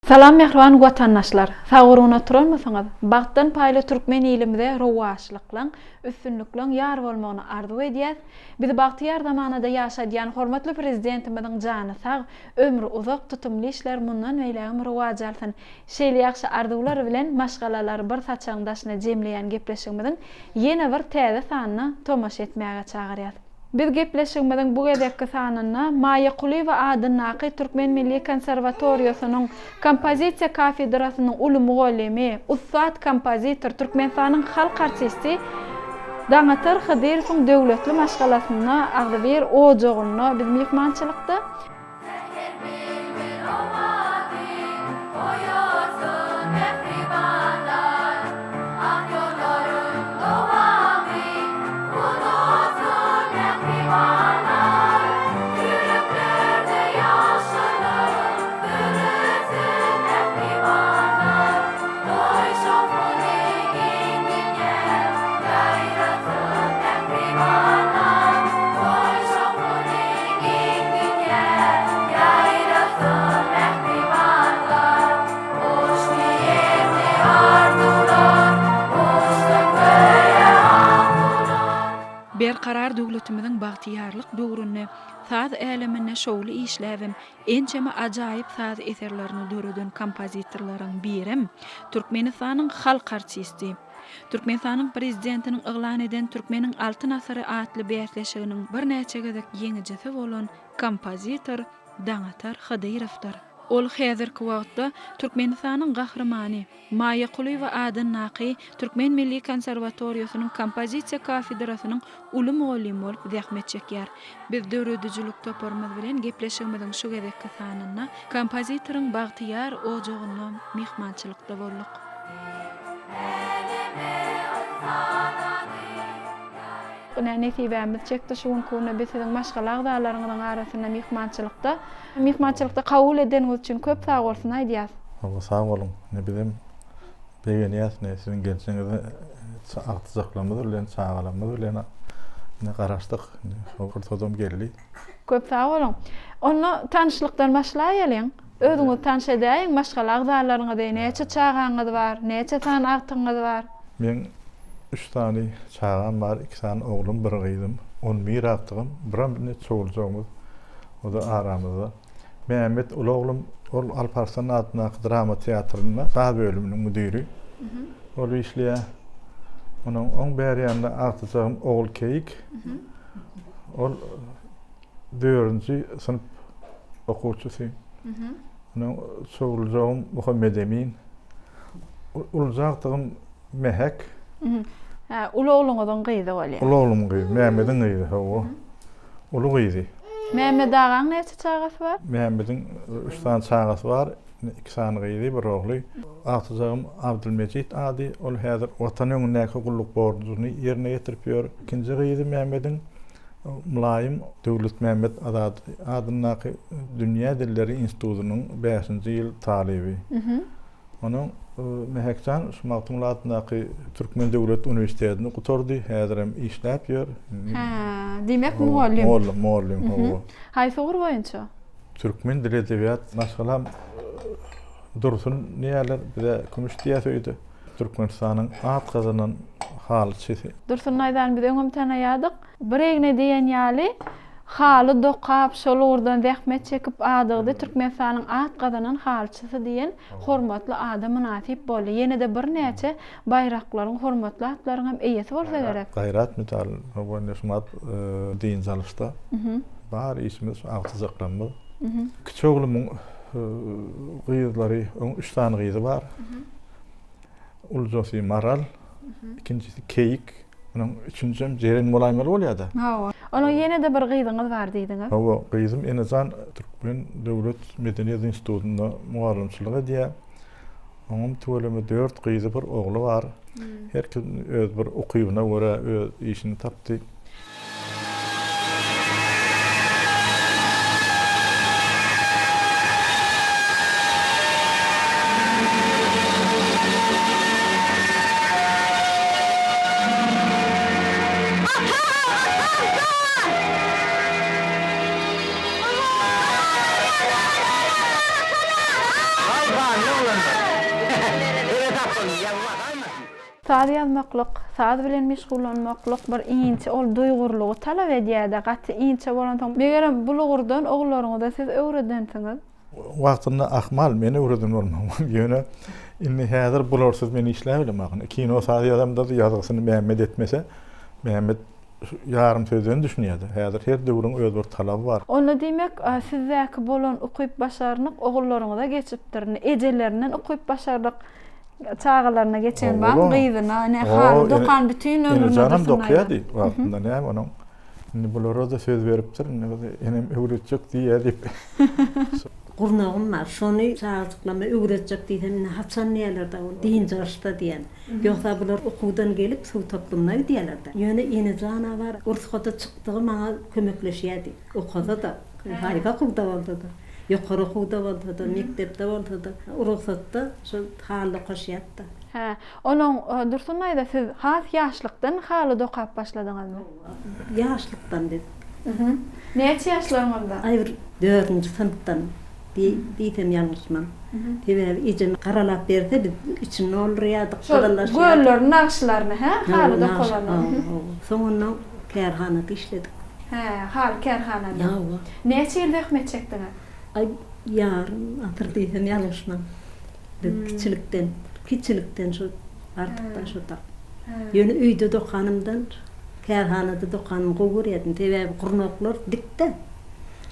Salam mähriban watandaşlar! Sag-gurgun oturanmysyňyz? Bagtdan paýly türkmen ilimize rowaçlyklaň, üstünlikleň ýar bolmagyny arzuw edýäs. Bizi bagtyýar zamanada ýaşadýan hormatly Prezidentimiziň jany sag, ömri uzak, tutumly işler mundan beýlägem rowaç alsyn. Şeýle ýagşy arzuwlar bilen maşgalalary bir saçagyň daşyna jemleýän gepleşigimiziň ýene bir täze sanyna tomaşa etmäge çagyrýas. Biz gepleşigimiziň bu gezekki sanynda Maýa Kulyýewa adyndaky Türkmen milli konserwatoriýasynyň kompozisiýa kafedrasynyň uly mugallymy, ussat kompozitor, Türkmenistanyň halk artisti Daňatar Hydyrowyň döwletli maşgalasynda agzybir ojagynda biz myhmançylykda. Säher bilbil owazy oýarsyn mähribanlar, Ak ýollaryň dowamy unutsun mähribanlar, Ýüreklerde ýaşylyk döresin mähribanlar, Toý şowhuny giň dünýä ýaýrasyn mähribanlar, Toý şowhuny Giň dünýä ýaýrasyn mähribanlar, Hoşniýetli arzuwlar uçsun köýe awular. Berkarar döwletimiziň bagtyýarlyk döwründe saz äleminde şowly işläbem, ençeme ajaýyp saz eserlerini döreden kompozitorlaryň birem Türkmenistanyň halk artisti, Türkmenistanyň Prezidentiniň yglan eden Türkmeniň Altyn asyry atly bäsleşiginiň birnäçe gezek ýeňijisi bolan kompozitor Daňatar Hydyrowdyr. Ol häzirki wagtda Türkmenistanyň Gahrymany Maýa Kulyýewa adyndaky Türkmen milli konserwatoriýasynyň kompozisiýa kafedrasynyň uly mugallymy bolup zähmet çekýär. Biz döredijilik toparymyz bilen gepleşigimiziň şu gezekki sanynda kompozitoryň bagtyýar ojagynda myhmançylykda bolduk. Ine, nesibämiz çekdi şu günki günde biz siziň maşgala agzalaryňyzyň arasynda myhmançylykda. Myhmançylykda kabul edeniňiz üçin köp sagbolsun aýdýas. Hawa, sag boluň. Ine, bizem begenýäs, ine, siziň gelşiňize agtyjaklarymyz bilen, çagalarymyz bilen ine garaşdyk. Ine, şol pursadam geldi. Köp sag boluň. Onda tanyşlykdan başlaýalyň. Özüňizi tanyş edäýiň, maşgala agzalaryňyzy, näçe çagaňyz bar, näçe sany agtygyňyz bar? Meň üç sany çagam bar, iki sany oglum, bir gyzym, 11 agtygym, biram indi çowlujagymyz, o-da aramyzda. Mämmet uly oglum, ol Alp Arslan adyndaky drama teatrynda saz bölüminiň müdiri bolup işleýär. Onuň oň bäri ýanynda agtyjagym Ogulkeýik. Ol dördünji synp okuwçysy. Onuň çowlujagym Muhammedemin. Uluja agtygym Mähek. Hä, uly ogluňyzyň gyzy bolýar. Uly oglumyň gyzy, Mämmediň gyzy, hawa. Uly gyzy. Mämmet agaň näçe çagasy bar? Mämmediň üç sany çagasy bar. Iki sany gyzy, bir ogly. Agtyjagym Abdylmejit ady, ol häzir Watan öňündäki gulluk borjuny ýerine ýetirip ýör. Ikinji gyzy Mämmediň Mylaýym Döwletmämmet Azady adyndaky Dünýä dilleri institutynyň bäşinji ýyl talyby. Onuň Mähekjan şu Magtymguly adyndaky Türkmen döwlet uniwersitetini gutardy, häzirem işläp ýör. Hä, diýmek mugallym. Mugallym, mugallym, hawa. Haýsy ugur boýunça? Türkmen dili edebiýat. Maşgalam Dursun diýýärler, bize Kümüş diýýäs öýde. Türkmenistanyň at gazanan halyçysy. Dursun Naýzany biz öňem tanaýardyk. Bir egne diýen ýaly haly dokap, şol ugurdan zähmet çekip adygdy Türkmenistanyň at gazanan halyçysy diýen hormatly ada mynasyp boldy. Ýene-de birnäçe baýraklaryň, hormatly atlaryň hem eýesi bolsa gerek. Gaýrat medaly boýunça şumat dynç alyşda bar işimiz şu agtyjaklarymyz. Kiçi oglumyň gyzlary, oň üç sany gyzy bar. Ulujasy Maral, ikinjisi Keýik, onuň üçünjisem Jeren bolaýmaly bolýar-da. Hawa. Onuň ýene-de bir gyzyňyz bar diýdiňiz. Hawa, gyzym Enejan Türkmen döwlet medeniýet institutynda mugallymçylyk edýär. Oňam tüweleme dört gyzy, bir ogly bar. Her kim öz bir ukybyna görä öz işini tapdy. Saz ýazmaklyk, saz bilen meşgullanmaklyk bir inçe ol duýgurlygy talap edýär-de, gaty inçe bolansoň, megerem bul ugurdan ogullaryňyza siz öwredensiňiz. Wagtynda ahmal men öwreden bolmagym, ýöne indi häzir bularsyz men işläbilemok. Kino saz ýazamda-da ýazgysyny Mämmet etmese, Mämmet ýarym sözden düşünýär-de. Häzir her döwrüň öz bir talaby bar. Onda diýmek, sizdäki bolan ukyp-başarnyk ogullaryňyza geçipdir. Indi ejelerinden ukyp-başarnyk çagalaryna geçen barmy? Gyzyna, ine, haly dokan bütin ömrüne Enejanam dokýardy wagtynda, näme onuň. Indi bulara-da söz beripdir, indi gyzy enem öwretjek diýýär diýip. Gurnagym bar, şony çagajyklaryma öwretjek diýsem, indi haçan diýerler-de, ol dynç alyşda diýen. Ýogsa bular okuwdan gelip suw toplumyna gidýärler-dä. Ýöne Enejan-a bar, rugsada çykdygy maňa kömekleşýärdi. Okasa-da, haýsy okuwda bolsa-da, ýokary okuwda bolsa-da, mekdepde bolsa-da, rugsatda şol haly dokaşýardy-da. Hä, onuň, Dursun daýza, siz has ýaşlykdan haly dokap başladyňyzmy? Ýaşlykdan biz. Näçe ýaşlaryňyzda? Aý bir dördünji synpdan. Diýsem ýalňyşman. Sebäbi ejem garalap berse biz içini doldurýardyk, gyzyllaşýardy. Şol gölleriň nagyşlaryny, hä, haly dokalany. Hawa. Soňundan kärhanada işledik. Hä, haly kärhanada. Hawa. Näçe ýyl zähmet çekdiňiz? Aý, ýarym asyr diýsem ýalňyşman. Biz kiçilikden, kiçilikden şu artykda şu tak. Ýöne öýde dokanymdan kärhanada dokanymy gowy görýärdim. Sebäbi gurnaklar dik-de.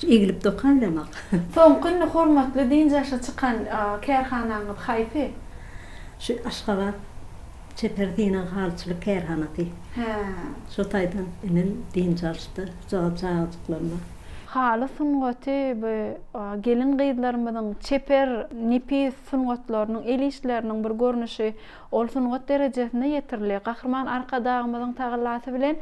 Şu egilip dokabilemok. Soňky indi hormatly dynç alşa çykan kärhanaňyz haýsy? Şu Aşgabat çeper synag halyçylyk kärhanasy. Hä. Şo taýdan inim dynç alyşda şujagaz çagajyklarym bar. Haly sungaty bu gelin-gyzlarymyzyň çeper, nepis sungatlarynyň, el işleriniň bir görnüşi. Ol sungat derejesine ýetirilýär. Gahryman Arkadagymyzyň tagallasy bilen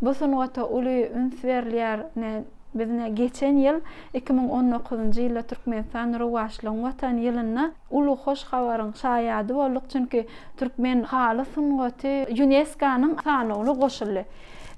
bu sungata uly üns berilýär. Ine, biz ine geçen ýyl, 2019-njy ýylda Türkmenistan rowaçlygyň Watany ýylynda uly hoş habaryň şaýady bolduk, çünki türkmen haly sungaty ÝUNESKO-nyň sanawyna goşuldy.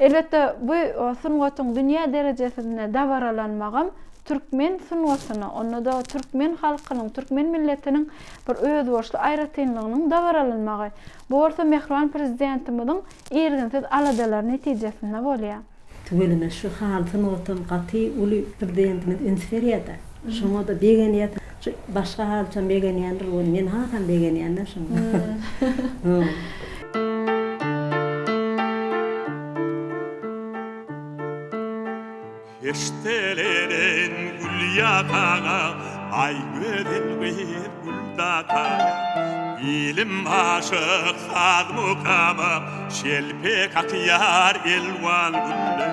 Elbetde, bu sungatyň dünýä derejesinde dabaralanmagam türkmen sungatyna, onda-da türkmen halkynyň, türkmen milletiniň bir özboluşly aýratynlygynyň dabaralanmagy. Bu bolsa mähriban Prezidentimiziň irginsiz aladalary netijesinde bolýar. Tüweleme şu haly sungatam gaty uly Prezidentimiz üns berýärde. Şoňada begenýäs. Şu başga halyçam begenýändir welin men hasam begenýände şoňa. Keşdelenen gül ýakaňa, Aý gözel gyz gül dakaňa. Ilim aşyk saz mukama, Şelpek atýar elwan güller.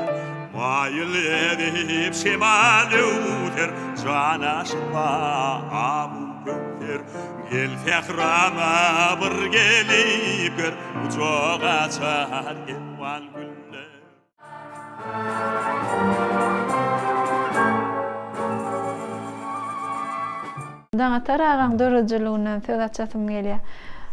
Maýyl edip şemal öwser, Jana şypa abu köwser. Gel sährama bir gelip gör, Gujak açar elwan güller. Daňatar agaň döredijiliginden söz açasym gelýär.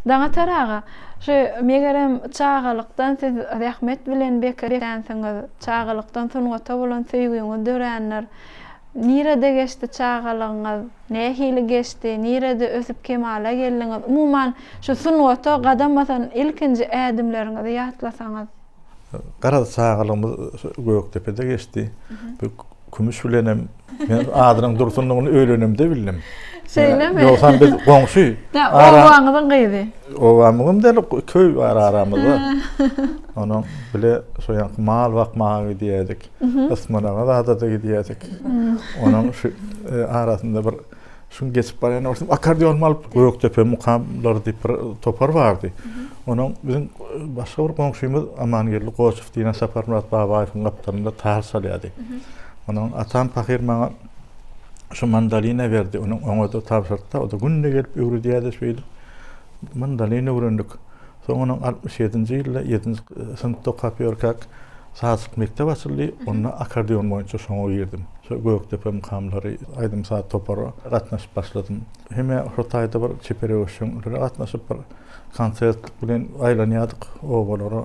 Daňatar aga, şu megerem çagalykdan siz zähmet bilen bekänsiňiz, çagalykdan sungata bolan söýgüňiz dörändir. Nirede geçdi çagalygyňyz, nähili geçdi, nirede ösüp kemala geldiňiz? Umuman, şu sungata gadam basan ilkinji ädimleriňizi ýatlasaňyz. Garaz çagalygymyz Gökdepede geçdi. Bu Kümüş bilenem men adynyň Dursundygyny öýlenemde bildim. Şeýlemi? Ýogsam biz goňşy. Obaňyzyň gyzy. Obamyzyň däl, köý bar aramyzda. Onuň bile şo ýaňky mal bakmaga gidýärdik. Ysmanaga zada-da gidýärdik. Onuň şu e, arasynda bir Şuň geçip barýan wagtym akkordeonymy alyp Gökdepe mukamlary diýip bir topar bardy. Onuň biziň başga bir goňşymyz Amangeldi Goçow diýen Saparmyrat Babaýewiň gapdalynda tar çalýardy. Onuň atam pahyr maňa şu mandolina berdi. Onuň oňa-da tabşyrdy-da, o-da günde gelip öwredýärdi şeýdip. Mandolin öwrendik. Soň onuň 67-nji ýylda ýedinji synpda okap ýörkäk sazçylyk mekdep açyldy. Onda akkordeon boýunça şoňa girdim. Şo Gökdepe mukamlary aýdym-saz topara gatnaşyp başladym. Heme şo taýda bir çeper öwüşginlere gatnaşyp bir konsert bilen aýlanýardyk obalara,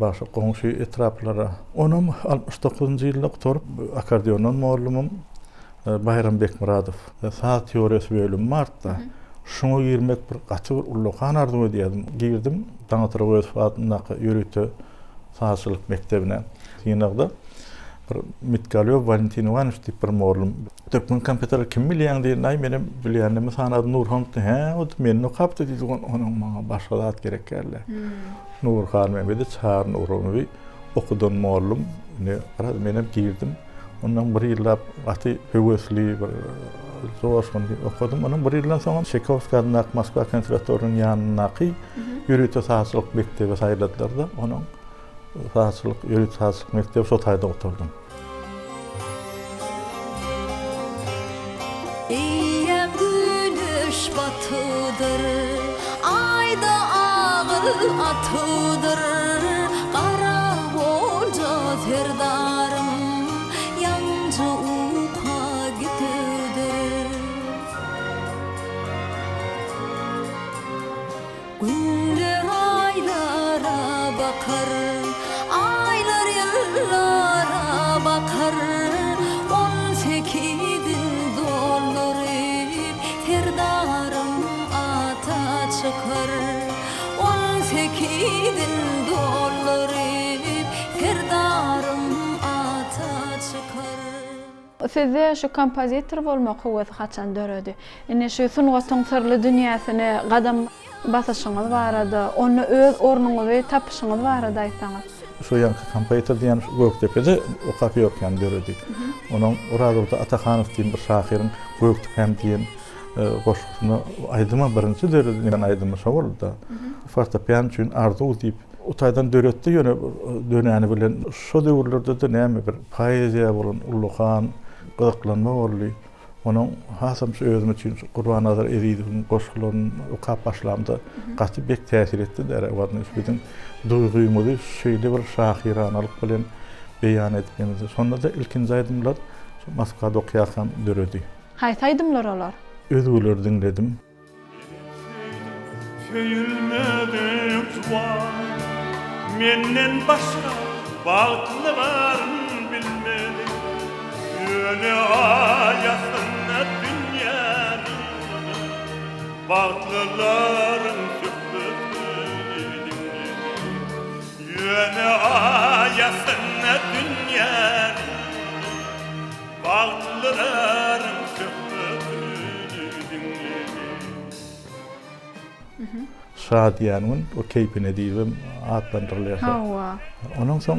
başga goňşy etraplara. Onam 69-njy ýylda gutaryp akkordeondan mugallymym Baýram Bekmyradow. Saz teoriýasy bölümi bardy-da. Şuňa girmek bir gaty bir ullakan arzuw edýärdim. Girdim Daňatar Öwezow adyndaky ýörite sazçylyk mekdebine. Synagda bir Mitgalýow Walentin Iwanowiç diýip bir mugallym Türkmen kompýuteri kim bilýäň diýende, aý menem bilýänimi sanadym Nurhan diýdi. Hä, o menden okapdy diýdi. Onuň maňa başga zat gerek däldi. Nurhan Mehmedi Çary Nurowy okudan mollum. Indi biraz menem girdim. Ondan bir ýyllap gaty höwesli bir joşgunly okadym. Ondan bir ýyldan soňam Çeýkowskiý adyndaky Moskwa konserwatoriýasynyň ýanyndaky ýörite sazçylyk mekdebe saýladylar-da, onuň sazçylyk, ýörite sazçylyk mekdebi şo taýda gutardym. Eýýäm güneş batydyr, Aý-da agyl atydyr, Gara goja serdarym Ýaňja uka gidiwdir. Günler aýlara bakar, Aýlar ýyllara bakar, On sekizin dolduryp, Serdarym ata çykar. On sekizin dolduryp, Serdarym ata çykar. Sizde şu kompozitor bolmak höwesi haçan döredi? Indi şu sungatyň syrly dünýäsine gadam basyşyňyz barada, onda öz ornuňyzy tapyşyňyz barada aýtsaňyz. Şu ýaňky kompozitor diýen şu Gökdepede okap ýörkäm döredi. Onuň Orazdurdy Atahanow diýen bir şahyryň Gökdepäm diýen goşgusyna aýdyma birinji döredilen aýdymy şo boldy-da. Fortepian üçin arzuw diýip O taýdan döretdi ýöne dönäni bilen şo döwürlerde-de näme bir poeziýa bolan ullakan gyzyklanma boldy. Onuň hasam şu özüm üçin şu Gurbannazar Ezizowyň goşgularyny okap başlamda gaty bek täsir etdi däre biziň duýgymyzy şeýle bir şahyranalyk bilen beýan edip ýene şonda-da ilkinji aýdymlar şu Moskwada okýarkam döredi. Haýsy aýdymlar olar? Özgeleri diňledim. Söýülmedik juwan Menden başga bagtly baryn bilmedi Ýöne aýasynda dünýäniň Bagtlylaryň söhbetini diňledi Ýöne aýasynda dünýäniň Bagtlylaryň söhbetini diňledi. Şadyýan gün o keýpine diýibem atlandyrylýar. Hawa. Ondan soň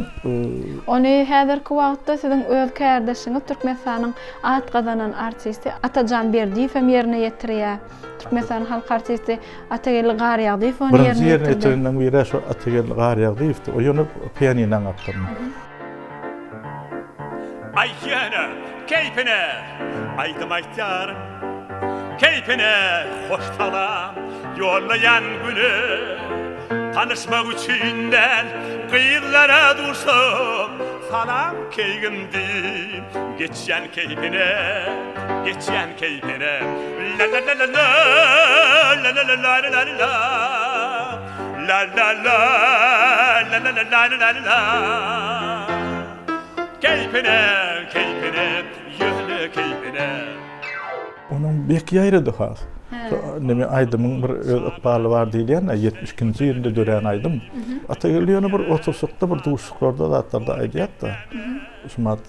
Ony häzirki wagtda siziň öz kärdeşiňiz Türkmenistanyň at gazanan artisti Atajan Berdiýew hem ýerine ýetirýär. Türkmenistanyň halk artisti Atageldi Garýagdyýew ony ýerine Birinji ýerine ýetirdi. ýetirenleriň biri şo Atageldi Garýagdyýewdi. O ýöne pianino gapdalynda. Aý ýöne keýpine aýdym aýtýaryn Keýpine hoş salam ýollaýan güne Tanyşmak üçin däl gyzlara duşsam Salam keýgim diýip geçýän keýpine Geçýän keýpine La-la-la-la-la La-la-la-la-la-la-la La la la la la la la la la Keýpine keýpine ýöne keýpine. Onuň bek ýaýrady has. Neme aýdymyň bir öz ykbaly bar diýilýän-ä, 72-nji ýylda dörän aýdym. Atageldi ýöne bir oturyşykda, bir duşuşyklarda zatlarda aýdýardy-da. Şumat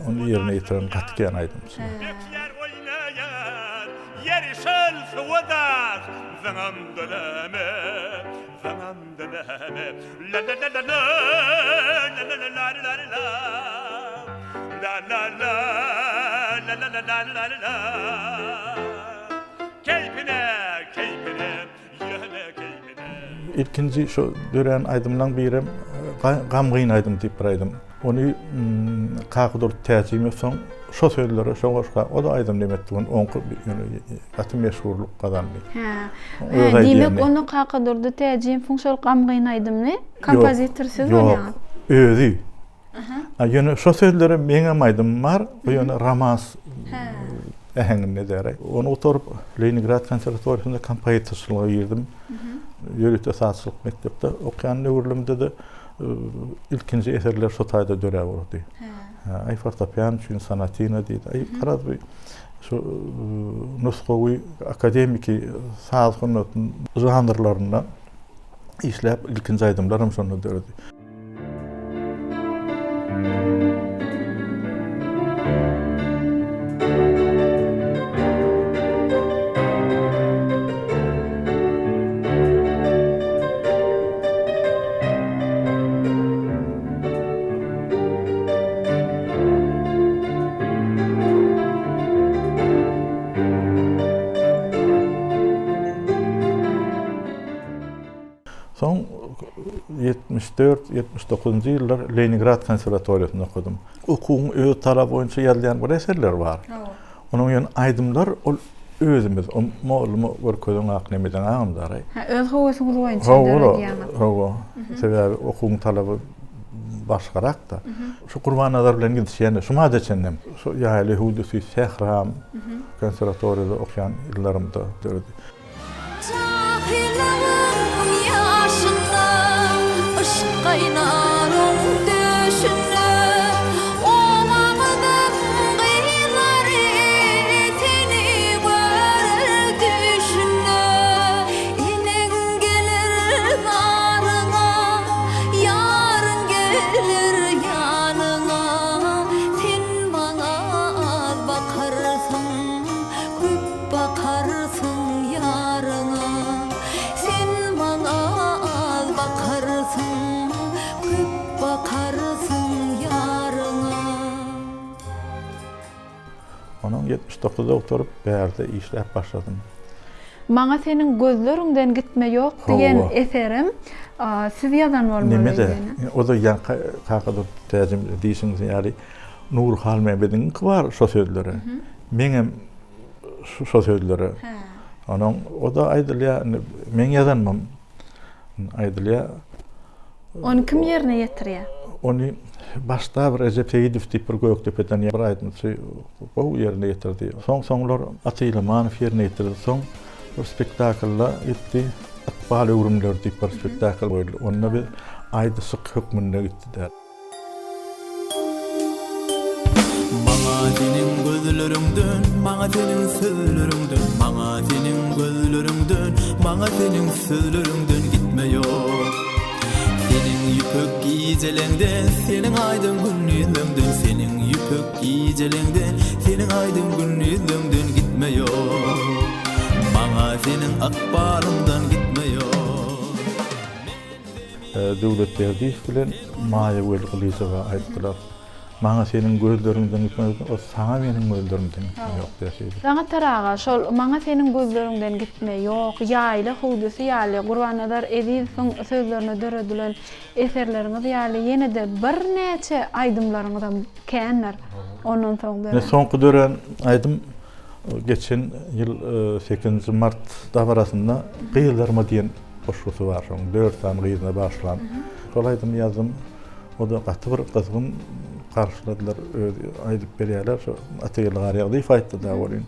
ony ýerine ýetiren gaty kän aýdymçy. Bekýär oýnaýar ýeri şöl suwa daş Zyňamda näme, zyňamda näme, La-la-la-la-la, la-la-la-la-la-la-la, La-la-la, la-la-la-la-la-la-la. Keýpine, keýpine, ýöne keýpine. Ilkinji şo dörän aýdymlaň birem Gamgyn aýdym diýip bir aýdym. Ony Kakadurdy Täjimow soň şo sözlere, şo goşga o-da aýdym diýip etdi. Oňky ýöne gaty meşhurlyk gazandy. Hä. Diýmek, onda Kakadurdy Täjimowyň şol Gamgyn aýdymyny kompozitor siz bolýaňyz? Ýok, özi. Ýöne şo sözlere meňem aýdymym bar, bu ýöne romans äheňinde däl. Ony gutaryp, Leningrad konserwatoriýasynda kompozitorçylyga girdim. Ýörite sazçylyk mekdepde okaýan döwürlerimde-de ilkinji eserler şo taýda döräp ugrady. Aý fortepian üçin sonatina diýdi. Aý garaz bir. Şu nusgawy akademiki saz sungatynyň žanrlarynda işläp, ilkinji aýdymlaram şonda döredi. Soň 74, 79-njy ýyllar Leningrad konserwatoriýasynda okadym. Okuwyň öz talaby boýunça ýazylýan bir eserler bar. Onuň ýöne aýdymlar ol özümiz, o molluma görkezen ak nemeden agam dary. Hä, öz höwesiňiz boýunça döredýäňiz. Hawa, sebäbi okuwyň talaby başgarak-da. Şu Gurbannazar bilen gidişýän-de, şu mada çenlem. Şu Ýaýla hüwdüsi, Sähram konserwatoriýada okýan ýyllarymda döredi. Jahylygyň ýaşynda, Yşk gaýnar oň döşünde. Obamyzyň gyzlary Seni görer düýşünde. Eneň geler zaryňa, Ýaryň geler ýanyňa. Sen maňa az bakarsyň, Köp Bakarsyň ýaryňa, sen maňa az bakarsyň, köp bakarsyň ýaryňa. Onuň 79-da gutaryp, bärde işläp başladym. Maňa seniň gözleriňden gitme ýok diýen eserem siz ýazan bolmaly Neme-de, o-da ýaňky Kakadurdy Täjim diýşiňiz ýaly Nury Halmämmediňki bar şo sözlere. Meňem şo sözlere. Onuň o-da aýdylýar, indi meň ýazanymam aýdylýar. Ony kim ýerine ýetirýär? Ony başda bir Rejep Seýidow diýip bir Gökdepeden bir aýdymçy gowy ýerine ýetirdi. Soň-soňlar Ata Ilamanow ýerine ýetirdi. Soň bir spektaklda gitdi. Ykbal öwrümleri diýip bir spektakl goýuldy. Onda biz aýdyşyk hökmünde gitdi. Maňa seniň gözleriňden, maňa seniň sözleriňden, maňa seniň gözleriňden, maňa seniň sözleriňden gitme ýok. Seniň ýüpek gijeleňden, seniň aýdyň gündizleňden, seniň ýüpek gijeleňden, seniň aýdyň gündizleňden gitme ýok. Maňa seniň ykbalyňdan gitme ýok. Döwlet Berdiýew bilen Maýa Welgylyjowa aýtdylar. Maňa seniň gözleriňden gitme ýok, o saňa meniň gözlerimden gitme ýok diýýär şeýdip. Daňatar aga, şol Maňa seniň gözleriňden gitme ýok, Ýaýla hüwdüsi ýaly Gurbannazar Ezizowyň sözlerine döredilen eserleriňiz ýaly ýene-de birnäçe aýdymlaryňyzam kändir ondan soň dörän. Ine soňky dörän aýdym geçen ýyl sekizinji mart dabarasynda Gyzlaryma diýen Goşgusy bar şoň, dört sany gyzyna bagyşlan. Şol aýdymy ýazdym. O-da gaty bir gyzgyn garşyladylar. Özi aýdyp berýärler. Şo Atageldi Garýagdyýew aýtdy-da welin.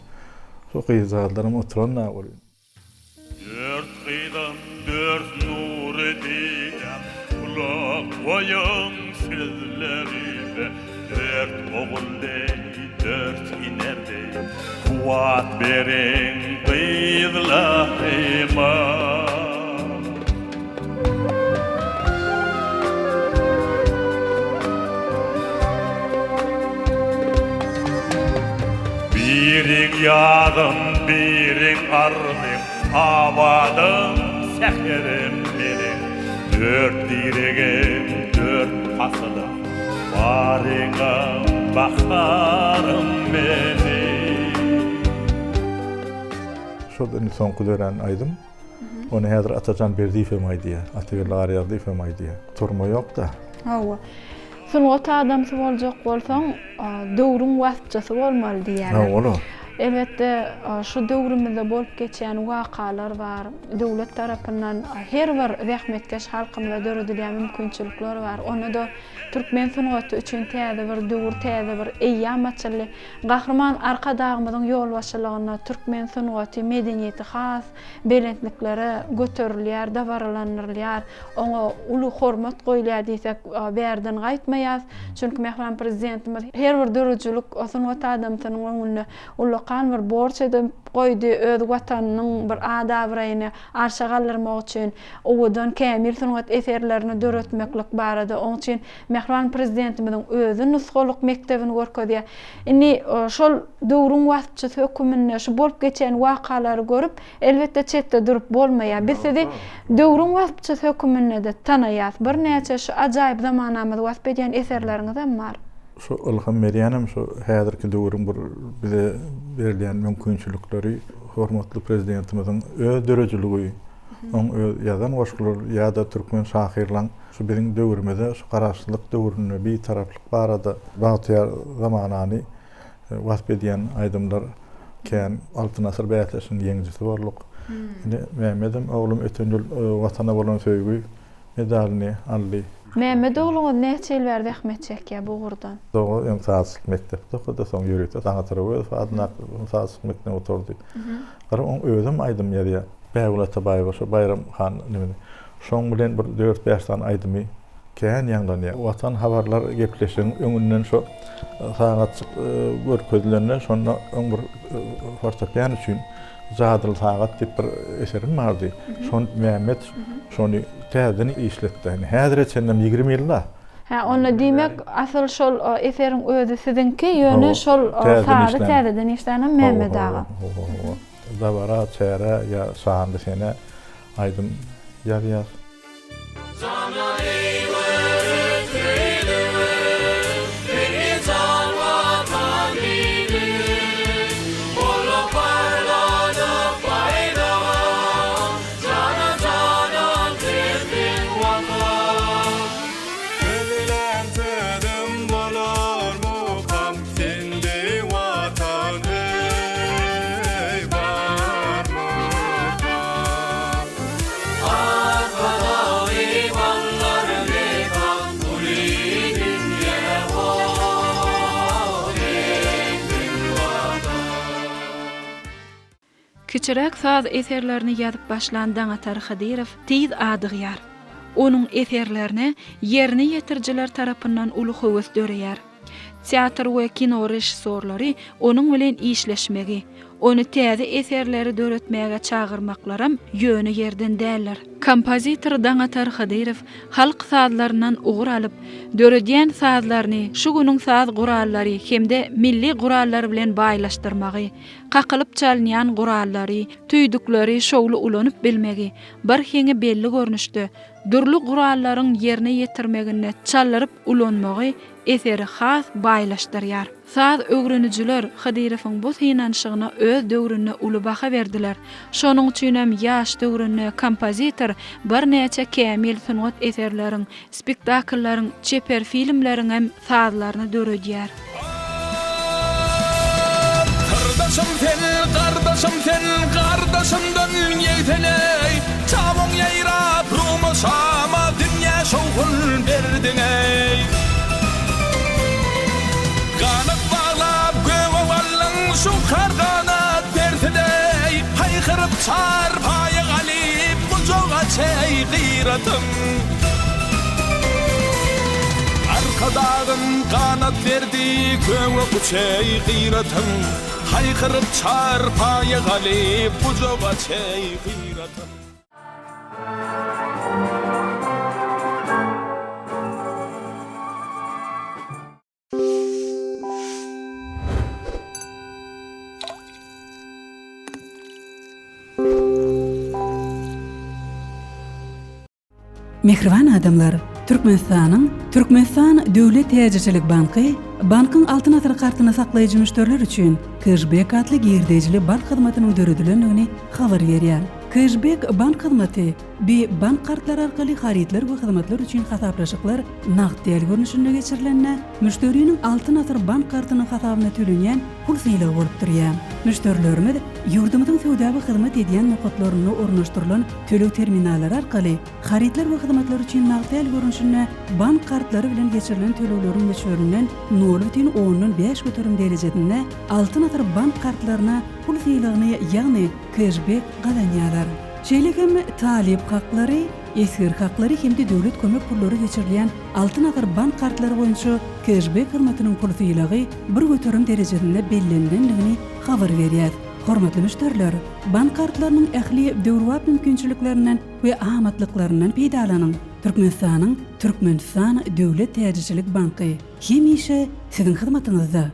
Şo gyzjagazlaram oturan-da welin. Dört gyzym, dört nury didäm, Gulak goýuň sözlerime. Dört ogul deý, dört iner deý, Kuwwat beriň gyzlaryma. Biriň ýazym, biriň arzym, Abadyň säherim meniň. Dört diregim, dört pasylym. Baryňa baharym meniň. Şol indi soňky dörän aýdym. Ony häzir Atajan Berdiýew hem aýdýar, Atageldi Garýagdyýew hem aýdýar. Turma ýok-da. Hawa. Sungat adamsy boljak bolsaň, döwrüň waspçysy bolmaly diýýärler. Hawa. Elbetde, şu döwrümizde bolup geçýän wakalar bar. Döwlet tarapyndan her bir zähmetkeş halkymyza döredilýän mümkinçilikler bar. Onda-da Türkmen sungaty üçin täze bir döwür, täze bir eýýam açyldy. Gahryman Arkadagymyzyň ýolbaşçylygynda türkmen sungaty, medeniýeti has belentliklere göterilýär, dabaralandyrylýar. Oňa uly hormat goýulýar diýsek, bärden gaýtmaýarys. Çünki mähriban Prezidentimiz her bir döredijilik, sungat adamsynyň öňünde ullakan. ullakan bir borç edip goýdy öz Watanynyň bir at-abraýyny arşa galdyrmak üçin owadan kämil sungat eserlerini döretmeklik barada oň üçin mähriban Prezidentimiziň özi nusgalyk mekdebini görkezýär. Indi şol döwrüň waspçysy höküminde şu bolup geçen wakalary görüp, elbetde çetde durup bolmaýar. Biz sizi döwrüň waspçysy höküminde-de tanaýas. Birnäçe şu ajaýyp zamanamyzy wasp edýän eserleriňizem bar. Şu ylham berýänem şu häzirki döwrüň bir bize berilýän mümkinçilikleri, hormatly Prezidentimiziň öz döredijiligi, oň öz ýazan goşgulary ýa-da türkmen şahyrlaň şu biziň döwrümize, şu Garaşsyzlyk döwründe Bitaraplyk barada bagtyýar zamanany wasp edýän aýdymlar kän. Altyn asyr bäsleşiginiň ýeňijisi bolduk. Indi Mämmedem oglum öten ýyl Watana bolan söýgi medalyny aldy. Mämmet ogluňyz näçe ýyl bäri zähmet çekýär bu ugurdan? Soňra öň sazçylyk mekdepde okady, soň ýörite Daňatar Öwezow adyndaky sazçylyk mekdebini gutardy. Gara oň özem aýdym ýazýar. Bägül Atabaýewa şo Baýram han nimini. Şoň bilen bir dört-bäş sany aýdymy kän ýaňlanýar. Watan habarlar gepleşigiň öňünden şo sagatjyk görkezilende şonda öň bir fortepian üçin Jadyly sagat diýip bir eserim bardy. Şony Mämmet şony täzeden işletdi. Indi häzire çenlem 20 ýyl-da. Hä, onda diýmek, asyl şol eseriň özi siziňki, ýöne şol sazy täzeden işlänem Mämmet aga. Hawa, hawa. Dabara, çärä ýa şanly senä aýdym ýazýas. Kiçiräk saz eserlerini ýazyp başlan Daňatar Hydyrow tiz adygýar. Onuň eserlerine ýerine ýetirijiler tarapyndan uly höwes döreýär. Teatr we kino režissýorlary onuň bilen işleşmegi, ony täze eserleri döretmäge çagyrmaklaram ýöne ýerden däldir. Kompozitor Daňatar Hydyrow halk sazlaryndan ugur alyp, döredýän sazlaryny şu günüň saz gurallary hem-de milli gurallar bilen baýlaşdyrmagy, kakylyp çalynýan gurallary, tüýdükleri şowly ulanyp bilmegi, bir heňi belli görnüşde, dürli gurallaryň ýerine ýetirmeginde çaldyryp ulanmagy eseri has baýlaşdyrýar. Saz öwrenijiler Hydyrowyň bu synanyşygyna öz döwründe uly baha berdiler. Şonuň üçinem ýaş döwründe kompozitor birnäçe kämil sungat eserleriň, spektakllaryň, çeper filmleriňem sazlaryny döredýär. Syrdaşym sen, gardaşym sen, gardaşymdan ýegsen-eý, Çawuň ýaýrap Ruma, Şama, dünýä şowhun berdiň-eý. Ganat baglap göge galdyň, şuňkar ganat bersin-eý, Haýkyryp çarpaýa galyp, gujak aç-eý, gyratym. Arkadagym ganat berdi köwe guçeý gyratym Haýkyryp çarpaýa galyp gujak açeý gyratym. Mähriban adamlar! Türkmenistanyň Türkmenistan Döwlet täjirçilik banky bankyň Altyn asyr kartyny saklaýjy müşderiler üçin Keşbek atly girdejili bank hyzmatynyň döredilendigini habar berýär. Keşbek bank hyzmaty bi bank kartlary arkaly harytlar we hyzmatlar üçin hasaplaşyklar nagt däl görnüşinde geçirilende, müşderiniň Altyn asyr bank kartynyň hasabyna tölenýän pul sylagy bolup durýar. Müşderilerimiz ýurdumyzyň söwda we hyzmat edýän nokatlarynda ornaşdyrylan töleg terminallary arkaly harytlar we hyzmatlar üçin nagt däl görnüşinde bank kartlary bilen geçirilen tölegleriň möçberinden nol bütin ondan 5% derejesinde Altyn asyr bank kartlaryna pul sylagyny, ýagny keşbek gazanýarlar. Şeýle hem talyp haklary, esger haklary hem-de döwlet kömek pullary geçirilýän Altyn asyr bank kartlary boýunça keşbek hyzmatynyň pul sylagy 1% derejesinde bellenilendigini. habar berýär. Hormatly müşderiler, bank kartlarynyň ähli döwrebap mümkinçiliklerinden we amatlyklaryndan peýdalanyň! Türkmenistanyň Türkmenistan döwlet täjirçilik banky hemişe siziň hyzmatyňyzda!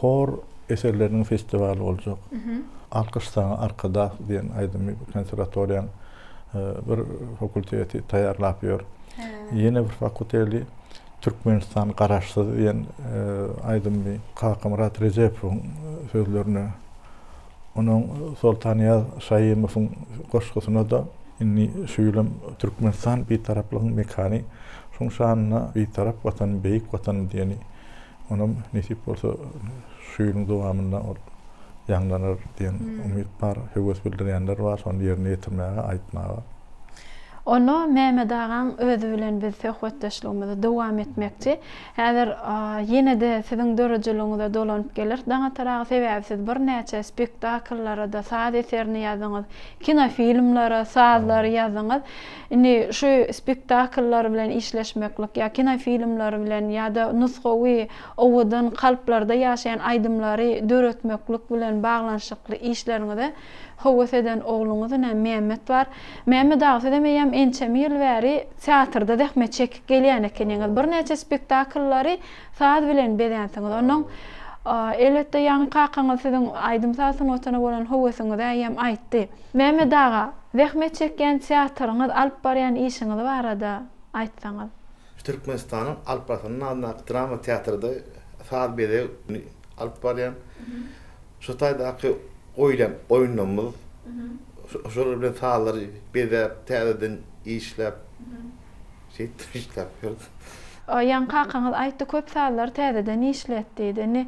Hor eserleriniň festiwaly boljak. Alkyş saňa Arkadag diýen aýdymy konserwatoriýaň bir fakulteti taýýarlap ýör. Ýene bir fakulteti Türkmenistan Garaşsyz diýen aýdymy Kakamyrat Rejepowyň sözlerine, onuň Soltanýaz Şaýymowyň goşgusyna-da indi şu ýylam Türkmenistan Bitaraplygyň mekany, şoň şanyna Bitarap Watanym, beýik Watanym diýeni Onam nesip bolsa şu ýylyň dowamynda ol ýaňlanar diýen umyt bar. Höwes bildirýänler bar şony ýerine ýetirmäge, aýtmaga. Onda Mehmet agaň özi bilen biz söhbetdeşligimizi dowam etmekçi. Häzir ýene-de siziň döredijiligiňize dolanyp geleris Daňatar aga, sebäbi siz birnäçe spektakllara-da saz eserini ýazdyňyz, kinofilmlere sazlary ýazdyňyz. Indi şu spektakllar bilen işleşmeklik ýa kinofilmler bilen ýa-da nusgawy, owadan kalplarda ýaşaýan aýdymlary döretmeklik bilen baglanyşykly işleriňize höwes eden ogluňyz ine Mämmet bar. Mämmet aga sizem eýýäm ençeme ýyl bäri teatrda zähmet çekip gelýän ekeniňiz. Birnäçe spektakllary saz bilen bezänsiňiz. Onnoň elbetde ýaňy kakaňyz siziň aýdym-saz sungatyna bolan höwesiňizi eýýäm aýtdy. Mehmet aga, zähmet çekýän teatryňyz, alyp barýan işiňiz barada aýtsaňyz. Türkmenistanyň Alparslan adyndaky drama teatrda saz bezeg alyp barýan. Şu taýdaky goýulýan oýunlarymyz, şolar bilen sazlary bezäp, täzeden işläp, Şeýtdip işläp ýördi. Ýaňy kakaňyz aýtdy köp sazlary täzeden işlet diýdi. Indi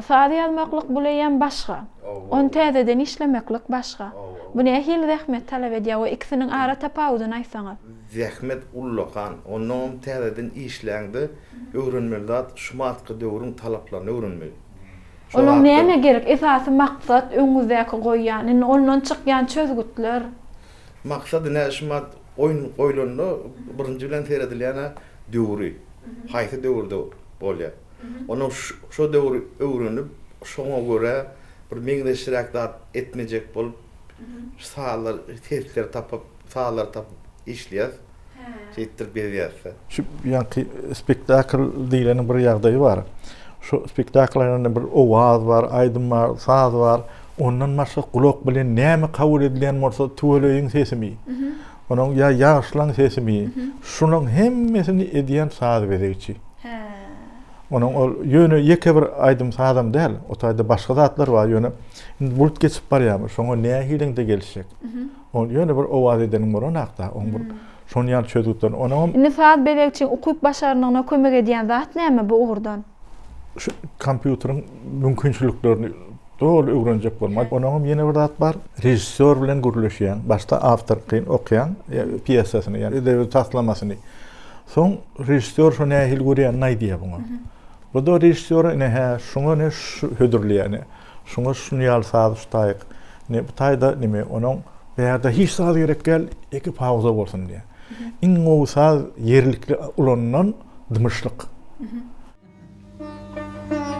saz ýazmaklyk bul eýýäm başga. Ony täzeden işlemeklik başga. Bu nähili zähmet talap edýär we ikisiniň ara tapawudyny aýtsaňyz. Zähmet ullakan. Onnoňam täzeden işläňde öwrenmeli zat şumatky döwrüň talaplaryny öwrenmeli. Şo Onuň näme gerek? Esasy maksat öňüňizdäki goýýan. Indi ondan çykýan çözgütler. Maksat ine şumat Oýun goýlanda birinji bilen seredilýän-ä döwri. Haýsy döwürde bolýar. Ondan şo döwri öwrenip, şoňa görä bir meňzeşräk zat etmejek bolup, sazlar, sesleri tapyp, sazlary tapyp işleýäs. Şeýtdirip gezýäs-de. Şu ýaňky spektakl diýleniň bir ýagdaýy bar. Şu spektakl aýdylanda bir owaz bar, aýdym bar, saz bar. Ondan başga gulak bilen näme kabul edilýän bolsa tüweleýiň sesimi, onuň ýa ýagyşlaň sesimi, şulaň hemmesini edýän saz bezegçi. Onuň ol ýöne ýeke bir aýdym sazam däl, o taýda başga zatlar bar, ýöne indi bulut geçip barýarmy, şoňa nähiliňde gelişjek. Ol ýöne bir owaz edeniň bolanakda, oň bir şon ýaly çözgütler, onuňam. Indi saz bezegçiň ukyp-başarnygyna kömek edýän zat näme bu ugurdan? Şu kompýuteriň mümkinçiliklerini doly öwrenjek bolmaly. Onuňam ýene bir zat bar. Režissýor bilen gürleşýäň. Başda awtorkyny okaýaň, pýesasyny, ýa edebi taslamasyny. Soň režissýor şo nähili görýänini aýdýar buňa. Bu-da režissýora ine hä, şuňa ine şu hödürleýär ine. Şuňa şuny ýaly saz şu taýyk. Ine bu taýda nime, onuň bärde hiç saz gerek däl, ýeke pauza bolsun diýýär. Iň gowy saz ýerlikli ulanylan dymyşlyk.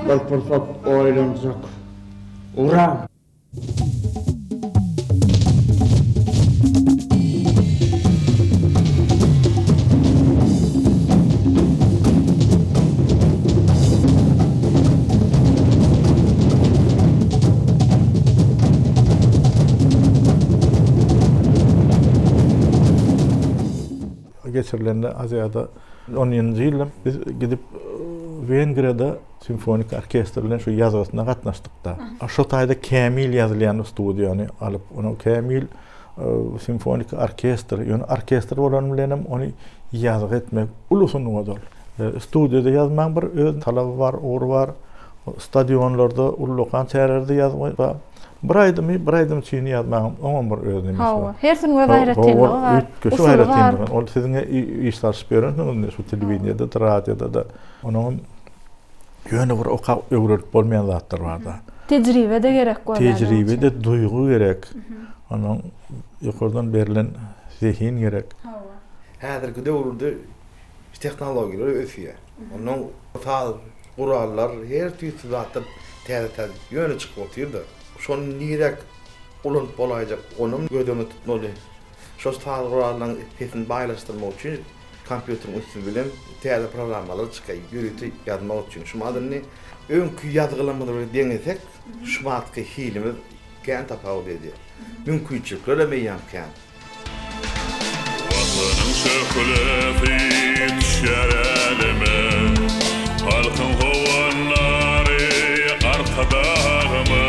Bir pursat oýlanjak. Ura! Geçirilende Aziýada onunjy ýylda biz gidip Wengriýada simfonik orkestr bilen şu ýazgysyna gatnaşdykda. Şo taýda kämil ýazylýan studiýany alyp, onuň kämil simfonik orkestr, ýöne orkestr bolany bilenem ony ýazgy etmek uly sungat ol. Studiýada ýazmaň bir öz talaby bar, ugry bar. Stadionlarda, ullakan çärelerde ýazmak bar. Bir aýdymy bir aýdymçyny ýazmagyň oňam bir öz nemesi bar. Hawa, hersiniň öz aýratynlygy bar. Üýtgeşik aýratynlygy. Ol siziň iş salşyp ýörensiňiz indi şu telewideniýede-de, radioda-da. Onuňam. Ýöne bir okap öwrenip bolmaýan zatlar bar-da. Tejribe-de gerek bolýar. Tejribe-de, duýgy gerek. Ondan ýokardan berlen zehin gerek. Hawa. Häzirki döwürde tehnologiýalar ösýär. Ondan saz gurallar, her tüýsli zatlar täze-täze ýöne çykyp otyr-da. Şony niräk ulanyp bolaýjak, onam göz öňünde tutmaly. Şo saz gurallaryň sesini baýlaşdyrmak üçin kompýuteriň üsti bilen täze programmalar çykýar, ýörite ýazmak üçin. Şu mahaly indi öňki ýazgylarymyz bilen deňesek, şu mahalky hilimiz kän tapawut edýär. Mümkinçilikler hem eýýäm kän. Watanyň şöhlesi düşýär äleme, Halkyň howandary Arkadagymyz.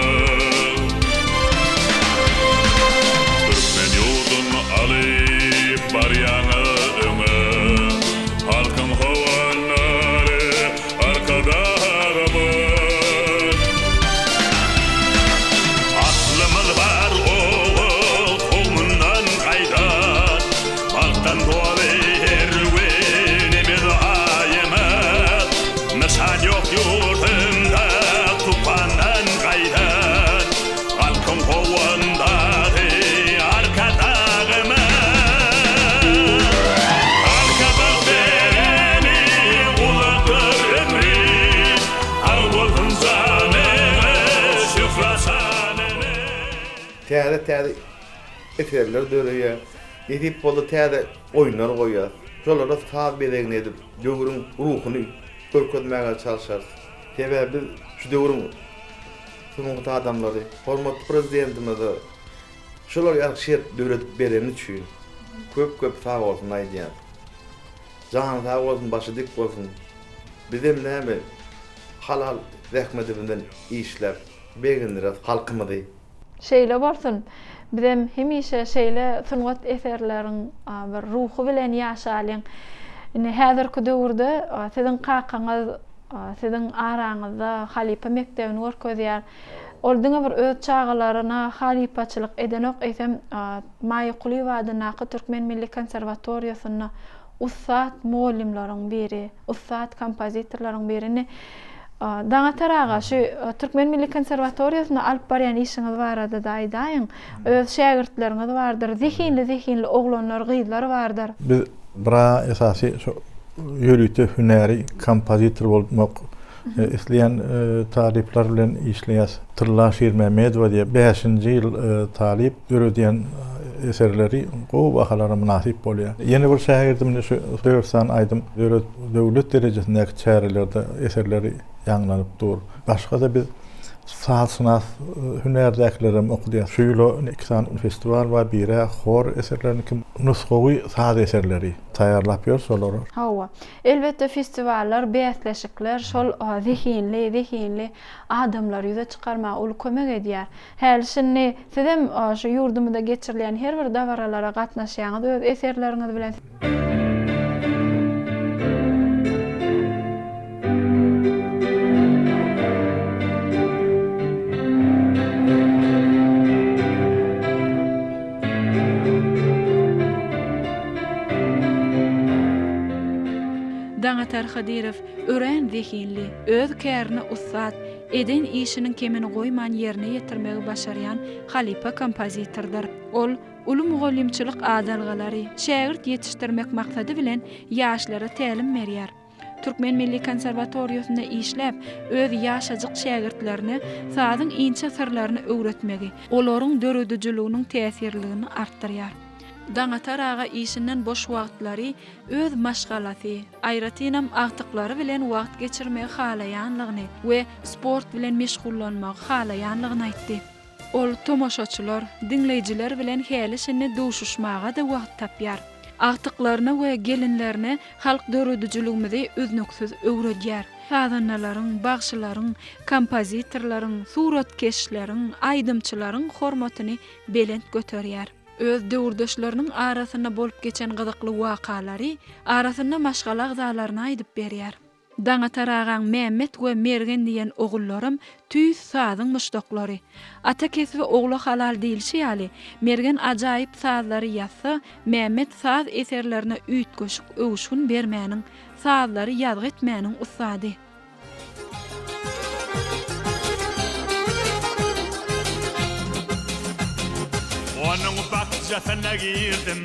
Türkmen ýurdun alyp barýaňyz öňe, Halkyň howandary Arkadagymyz. Aslymyz bar oguz kowmundan gaýdan, Bagtdan doly her günimiz aýymyz. Nyşan ýok ýurdumda tupandan gaýdan, Halkyň howandary Arkadagymyz. Arkadag bereni uzakdyr ömri, Sag bolsun janyňyz, şöhrat şanyňyz. Täze-täze eserler döreýär. Nesip bolsa täze oýunlar goýarys. Şolara saz bezegini edip, döwrüň ruhuny görkezmäge çalşarys. Sebäbi biz şu döwrüň sungat adamlary. Hormatly Prezidentimize şular ýaly şert döredip bereni üçin köp-köp sag bolsun aýdýan. Jany sag bolsun, başy dik bolsun. Bizem näme halal zähmetimizden işläp begendireris halkymyzy. Şeýle bolsun! Bizem hemişe şeýle sungat eserleriň bir ruhy bilen ýaşalyň. Indi häzirki döwürde siziň kakaňyz siziň araňyzda halypa mekdebini görkezýär. Ol diňe bir öz çagalaryna halypaçylyk edenok, eýsem Maýa Kulyýewa adyndaky Türkmen milli konserwatoriýasynda ussat mugallymlaryň biri, ussat kompozitorlaryň biri. Indi Daňatar aga, şu Türkmen milli konserwatoriýasynda alyp barýan işiňiz barada-da aýdaýyň. Öz şägirtleriňiz bardyr, zehinli-zehinli oglanlar, gyzlar bardyr. Biz bira esasy şu ýörite hünäri kompozitor bolmak isleýän talyplar bilen işleýäs. Tylla Şirmämmedowa diýen bäşinji ýyl talyp döredýän eserleri gowy bahalara mynasyp bolýar. Ýene bir şägirdim indi şu dört sany aýdym döredip, döwlet derejesindäki çärelerde eserleri ýaňlanyp dur. Başga-da biz sazşynas hünärdäkilerem okadýas. Şu ýyl iki sany festiwal bar, biri hor eserleriniki, nusgawy saz eserleri taýýarlap ýörüs olary. Hawa. Elbetde festiwallar, bäsleşikler şol zehinli, zehinli adamlary ýüze çykarmaga uly kömek edýär. Häli-şindi sizem şu ýurdumyzda geçirilýän her bir dabaralara gatnaşýaňyz öz eserleriňiz bilen. Daňatar Hydyrow örän zehinli, öz kärine ussat, eden işiniň kemini goýman ýerine ýetirmegi başarýan halypa kompozitordyr. Ol uly mugallymçylyk adalgalary, şägirt ýetişdirmek maksady bilen ýaşlara tälim berýär. Türkmen milli konserwatoriýasynda işläp, öz ýaşajyk şägirtlerine sazyň inçe syrlaryny öwretmegi, olaryň döredijiliginiň täsirliligini artdyrýar. Daňatar aga işinden boş wagtlary öz maşgalasy, aýratynam agtyklary bilen wagt geçirmegi halaýanlygyny we sport bilen meşgullanmagy halaýanlygyny aýtdy. Ol tomaşaçylar, diňleýjiler bilen häli-şindi duşuşmaga-da wagt tapýar. Agtyklaryna we gelinlerine halk döredijiligimizi üznüksiz öwredýär. Sazandalaryň, bagşylaryň, kompozitorlaryň, suratkeşleriň, aýdymçylaryň hormatyny belent göterýär. Öz döwürdeşleriniň arasynda bolup geçen gyzykly wakalary arasynda maşgala agzalaryna aýdyp berýär. Daňatar agaň Mämmet we Mergen diýen ogullaram tüýs sazyň muşdaklary. Ata kesbi ogla halal diýlişi ýaly, Mergen ajaýyp sazlary ýazsa, Mämmet saz eserlerine üýtgeşik öwüşgin bermäniň, sazlary ýazgy etmäniň ussady. Onuň bakjasyna girdim.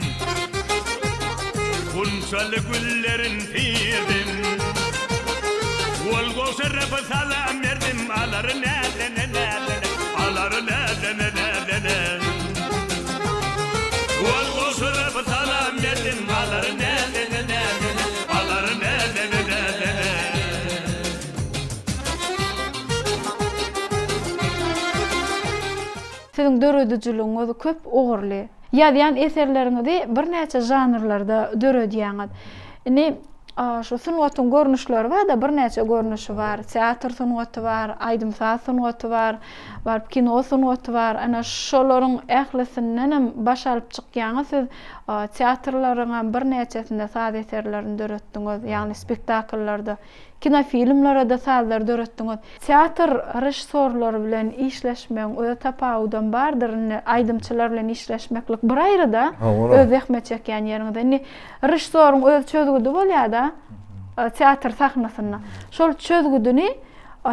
Gunçaly güllerin tirdim. Gol gowşuryp salam berdim. Alar näzene näzene, alar näzene näzene. Gol gowşuryp salam berdim. Alar näzene näzene, alar näzene näzene. Siziň döredijiligiňiz köp ugurly. Ýazýan eserleriňizi birnäçe žanrlarda döredýäňiz. Indi şu sungatyň görnüşleri bar-da, birnäçe görnüşi bar. Teatr sungaty bar, aýdym-saz sungaty bar, baryp kino sungaty bar. Ana şolaryň ählisindenem baş alyp çykýaňyz. Siz teatrlaryňam birnäçesinde saz eserlerini döretdiňiz, ýagny spektakllarda. Kinofilmlere-de sazlar döretdiňiz. Teatr režissýorlary bilen işleşmegiň öz tapawudam bardyr. Indi aýdymçylar bilen işleşmeklik bir aýry-da, öz zähmet çekýän ýeriňizde. Indi režissýoryň öz çözgüdi bolýar-da, teatr sahnasynda. Şol çözgüdini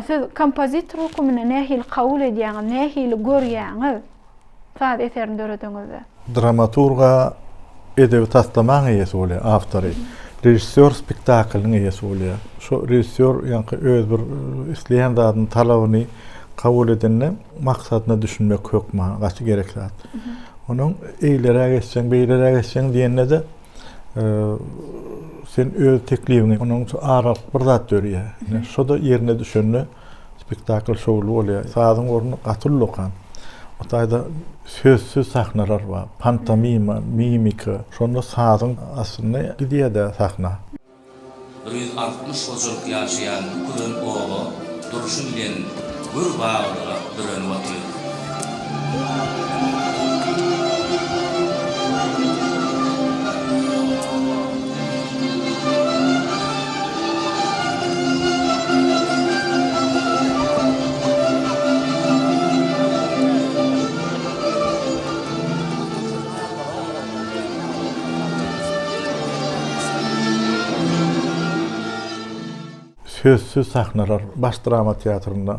siz kompozitor höküminde nähili kabul edýäňiz, nähili görýäňiz? Saz eserini döredeňizde. Dramaturga edebi taslamaň eýesi bolýar, awtory. Režissýor spektaklyň eýesi bolýar. Şo režissýor ýaňky öz bir isleýän zadyny, talabyny kabul edende maksadyna düşünmek hökman, gaty gerek zat. Onuň eýleräk etseň, beýleräk etseň diýende-de sen öz teklibiňi, onuň üçin aralyk bir zat dörýär. Ine, şo-da ýerine düşende Spektakl şowly bolýar. Sazyň orny gaty ullakan. O taýda sözsüz sahnalar bar. Pantomima, mimika. Şonda sazyň astynda gidýär-dä sahna. 160 hojalyk ýaşaýan bu küren oba durşy bilen gür baglyga bürenip otyr. Sözsüz sahnalar Baş drama teatrynda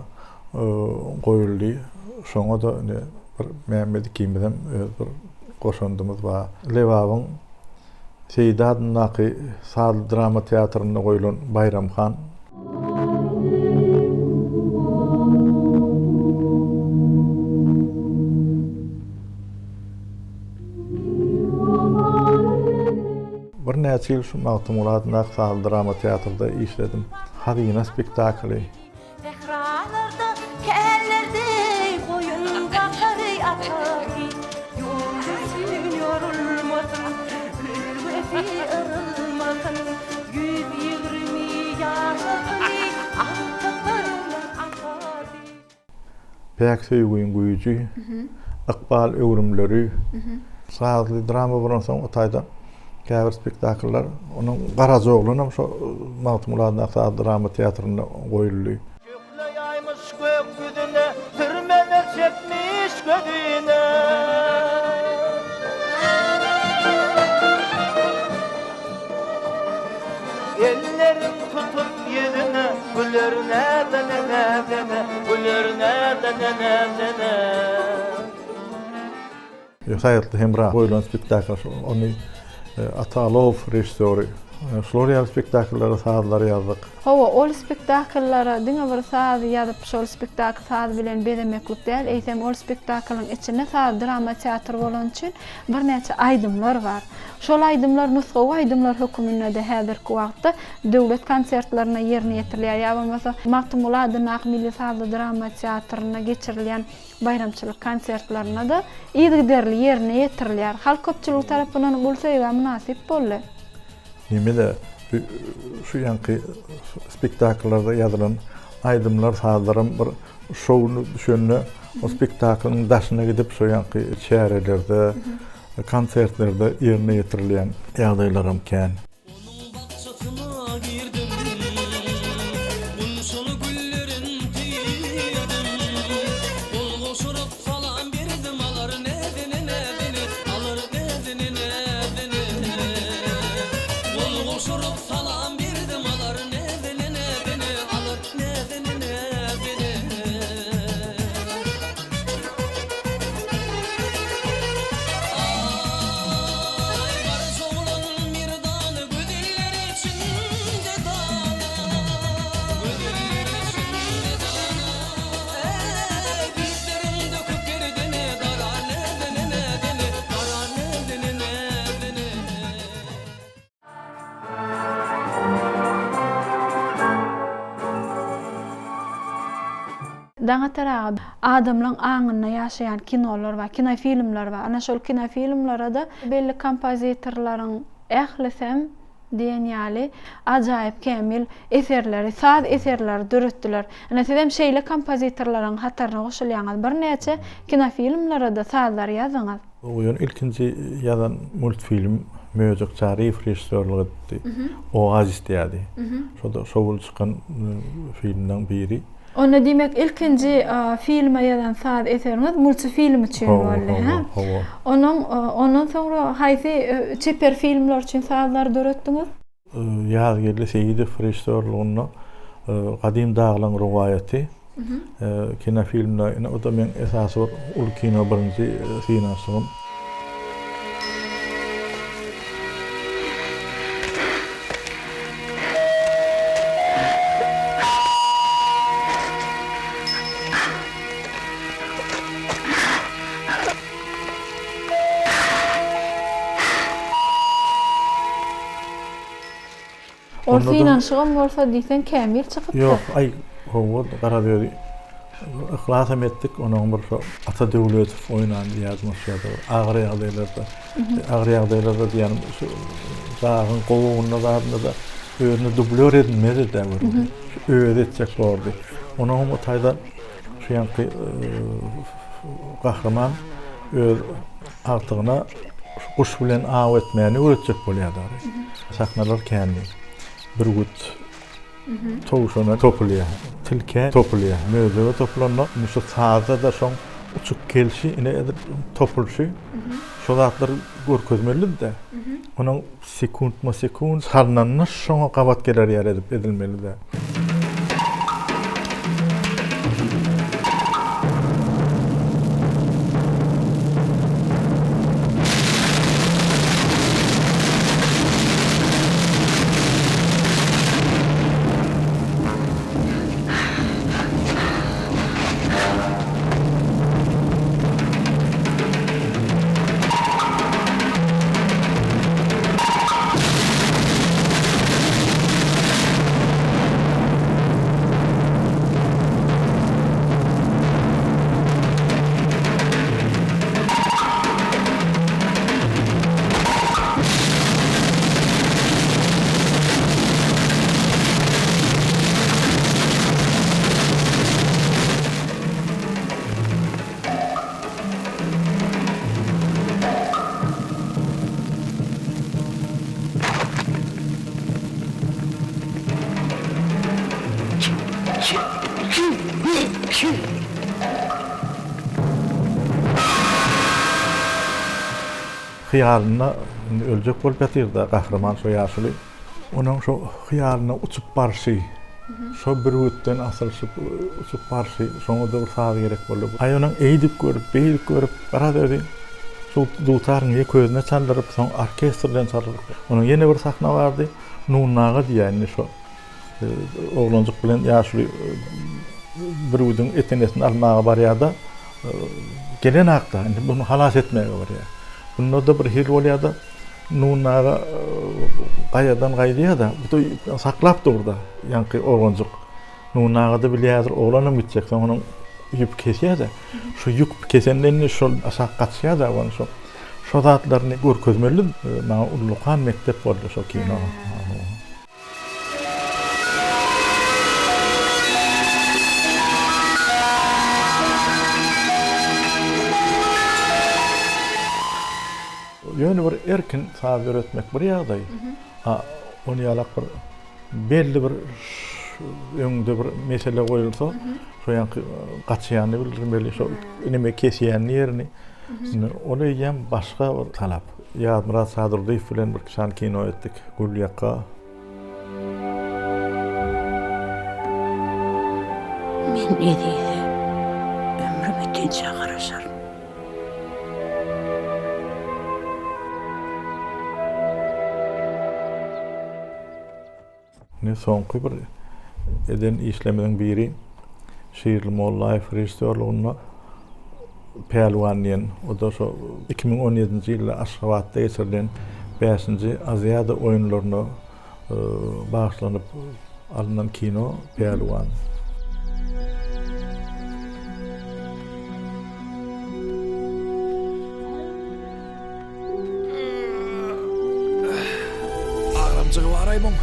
goýuldy. Şoňa-da indi bir Mämmet ikimizem öz bir goşandymyz bar. Lebabyň Seýdi adyndaky sazly drama teatrynda goýlan Baýram han. Birnäçe ýyl şu Magtymguly adyndaky sazly drama teatrda işledim. Hazyna spektakly. Sähralarda källerde goýun bakar atasy, Ýol üçin ýorulmasyn, hülgesi yrylmasyn, 120 ýaşasyn agtyklarynyň atasy. Päk söýgüň güýji, Ykbal öwrümleri, Sazly drama bolansoň o taýda käbir spektakllar, onuň Garajaoglanam şo Magtymguly adyndaky sazly drama teatrynda goýuldy. Şöhle ýaýmyş gök ýüzüne, Sürmene çekmiş gözüne. Ellerin tutup ýüzüne, Güler näzene, näzene, Güler näzene, näzene. Saýatly Hemra goýlan spektakl şol. Ony Ata Alowow režissýory. Şular ýaly spektakllara sazlar ýazdyk. Hawa, ol spektakllara diňe bir saz ýazyp, şol spektakly saz bilen bezemeklik däl, eýsem ol spektaklyň içinde saz drama teatr bolany üçin birnäçe aýdymlar bar. Şol aýdymlar nusgawy aýdymlar höküminde-de häzirki wagtda döwlet konsertlerinde ýerine ýetirilýär ýa bolmasa Magtymguly adyndaky milli sazly drama teatrynda geçirilýän baýramçylyk konsertlerinde-de yzygiderli ýerine ýetirilýär. Halk köpçüligi tarapyndan uly söýgä mynasyp boldy. Neme-de, bu şu ýaňky spektakllarda ýazylan aýdymlar, sazlaram bir şowly düşende, o spektaklyň daşyna gidip, şo ýaňky çärelerde, konsertlerde ýerine ýetirilýän ýagdaýlaram kän. Onuň bakjasyna girdim, Gunçaly güllerin tirdim. Gol gowşuryp salam berdim, Alar näzini, näzini, Alar näzini, näzini. Gol gowşuryp salam berdim, Alar näzini, näzini, Alar näzini, näzini. Daňatar aga, adamlaň aňynda ýaşaýan kinolar bar, kinofilmler bar. Ana şol kinofilmlere-de belli kompozitorlaryň ählisem diýen ýaly ajaýyp kämil eserleri, saz eserleri döretdiler. Ine sizem şeýle kompozitorlaryň hataryna goşulýaňyz. Birnäçe kinofilmlere-de sazlar ýazdyňyz. Ýöne ilkinji ýazan multfilm Möjek Çaryýew režissýorlyk etdi. Oazis diýýärdi. Şo-da şowly çykan filmleň biri. Onda diýmek ilkinji filme ýazan saz eseriňiz multifilm üçin boldy, hä? Hawa. Onuň ondan soňra haýsy çeper filmler üçin sazlar döretdiňiz? Ýazgeldi Seýidow režissýorlygynda Gadym daglaň rowaýaty kinofilmde, ine o-da meň esasy bir uly kino birinji synanyşygym. Ol synanyşygam bolsa diýseň kämil çykypdyr. Ýok, aý, hawa, garaz özi yhlasam etdik, onuň bir şo Ata Döwletow oýnan diýýärdim şo ýerde agyr ýagdaýlarda. Agyr ýagdaýlarda diýýänim şu dagyň gowagynda zadynda-da özüne dublýor edinmezdi-dä görüň. Şu özi etjek bordy. Onuňam o taýda şu ýaňky gahryman öz agtygyna şu guş bilen aw etmäni öwretjek bolýar dagry. Sahnalar kändi. Bürgüt towşana topulýar, tilkä topulýar. Möjege topulanda indi şu sazda-da şoň uçup gelşi, ine edil topulyşy şo zatlary görkezmelidi-dä. Onuň sekuntma-sekunt salnanda şoňa gabat geler ýaly edip edilmeli-dä. Hyýalynda indi öljek bolup ýatyrda gahryman şo ýaşuly. Onuň şo hyýalynda uçup barşy, şo bürgütden asylyşyp uçup barşy, şoňa-da bir saz gerek boldy. Aý onuň eýdip görüp, beýdip görüp, garaz özi şo dutaryň ýeke özüne çaldyryp, soň orkestr bilen çaldyryp. Onuň ýene bir sahna bardy, Nunnaga diýýär indi şo oglanjyk bilen ýaşuly bürgüdiň etenesini almaga barýar-da, gelenakda indi bunu halas etmäge barýar. Bunda-da bir hili bolýar-da, Nunna aga gaýadan gaýdýar-da, bu-da saklap dur-da, ýaňky oglanjyk. Nunna aga-da bilýärdir, oglanam gitjek, soň onuň ýüpi kesýär-de, şu ýüp kesende indi şol aşak gaçýar-da, ony şo şo zatlaryny görkezmeli. Maňa ullakan mekdep boldy şo kino. Ýöne bir erkin saz döretmek bir ýagdaý, a ony ýalak bir belli bir öňde bir mesele goýulsa, şo ýaňky gaçýanyny bildirmeli, şo neme kesýänini ýerini. Indi ol eýýäm başga bir talap. Ýazmyrat Sadurdyýew bilen bir sany kino etdik, Gülýaka. Men Ezize ömrüm ötinçä garaşaryn. Indi soňky bir eden işlerimiziň biri Şirli Mollaýew režissýorlygynda Pälwan diýen, o-da şo 2017-nji ýylda Aşgabatda geçirilen bäşinji Aziada oýunlaryna bagyşlanyp alnan kino Pälwan. Agyrjygy bar-aý muň.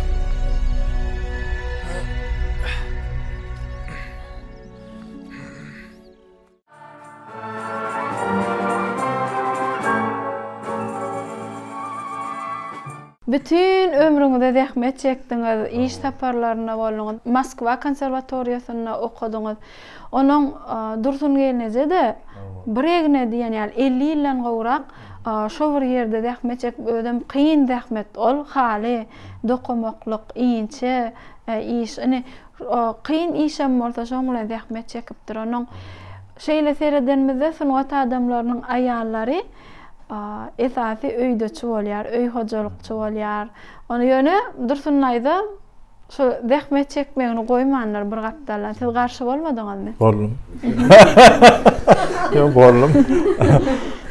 Bütin ömrüňize zähmet çekdiňiz, iş saparlarynda bolduňyz, Moskwa konserwatoriýasynda okadyňyz. Onuň Dursun gelneje-de bir egne diýen ýaly 50 ýyldan gowrak şo bir ýerde zähmet çekip, özem kyn zähmet ol, haly dokamaklyk inçe iş. Ine, kyn işem bolsa şoň bilen zähmet çekipdir. Onuň şeýle seredenimizde sungat adamlarynyň aýallary esasy öýdeçi bolýar, öý hojalykçy bolýar. Ony ýöne Dursun daýza şo zähmet çekmegini goýmandyr bir gapdaldan. Siz garşy bolmadyňyzmy? Boldum. Ýok, boldum.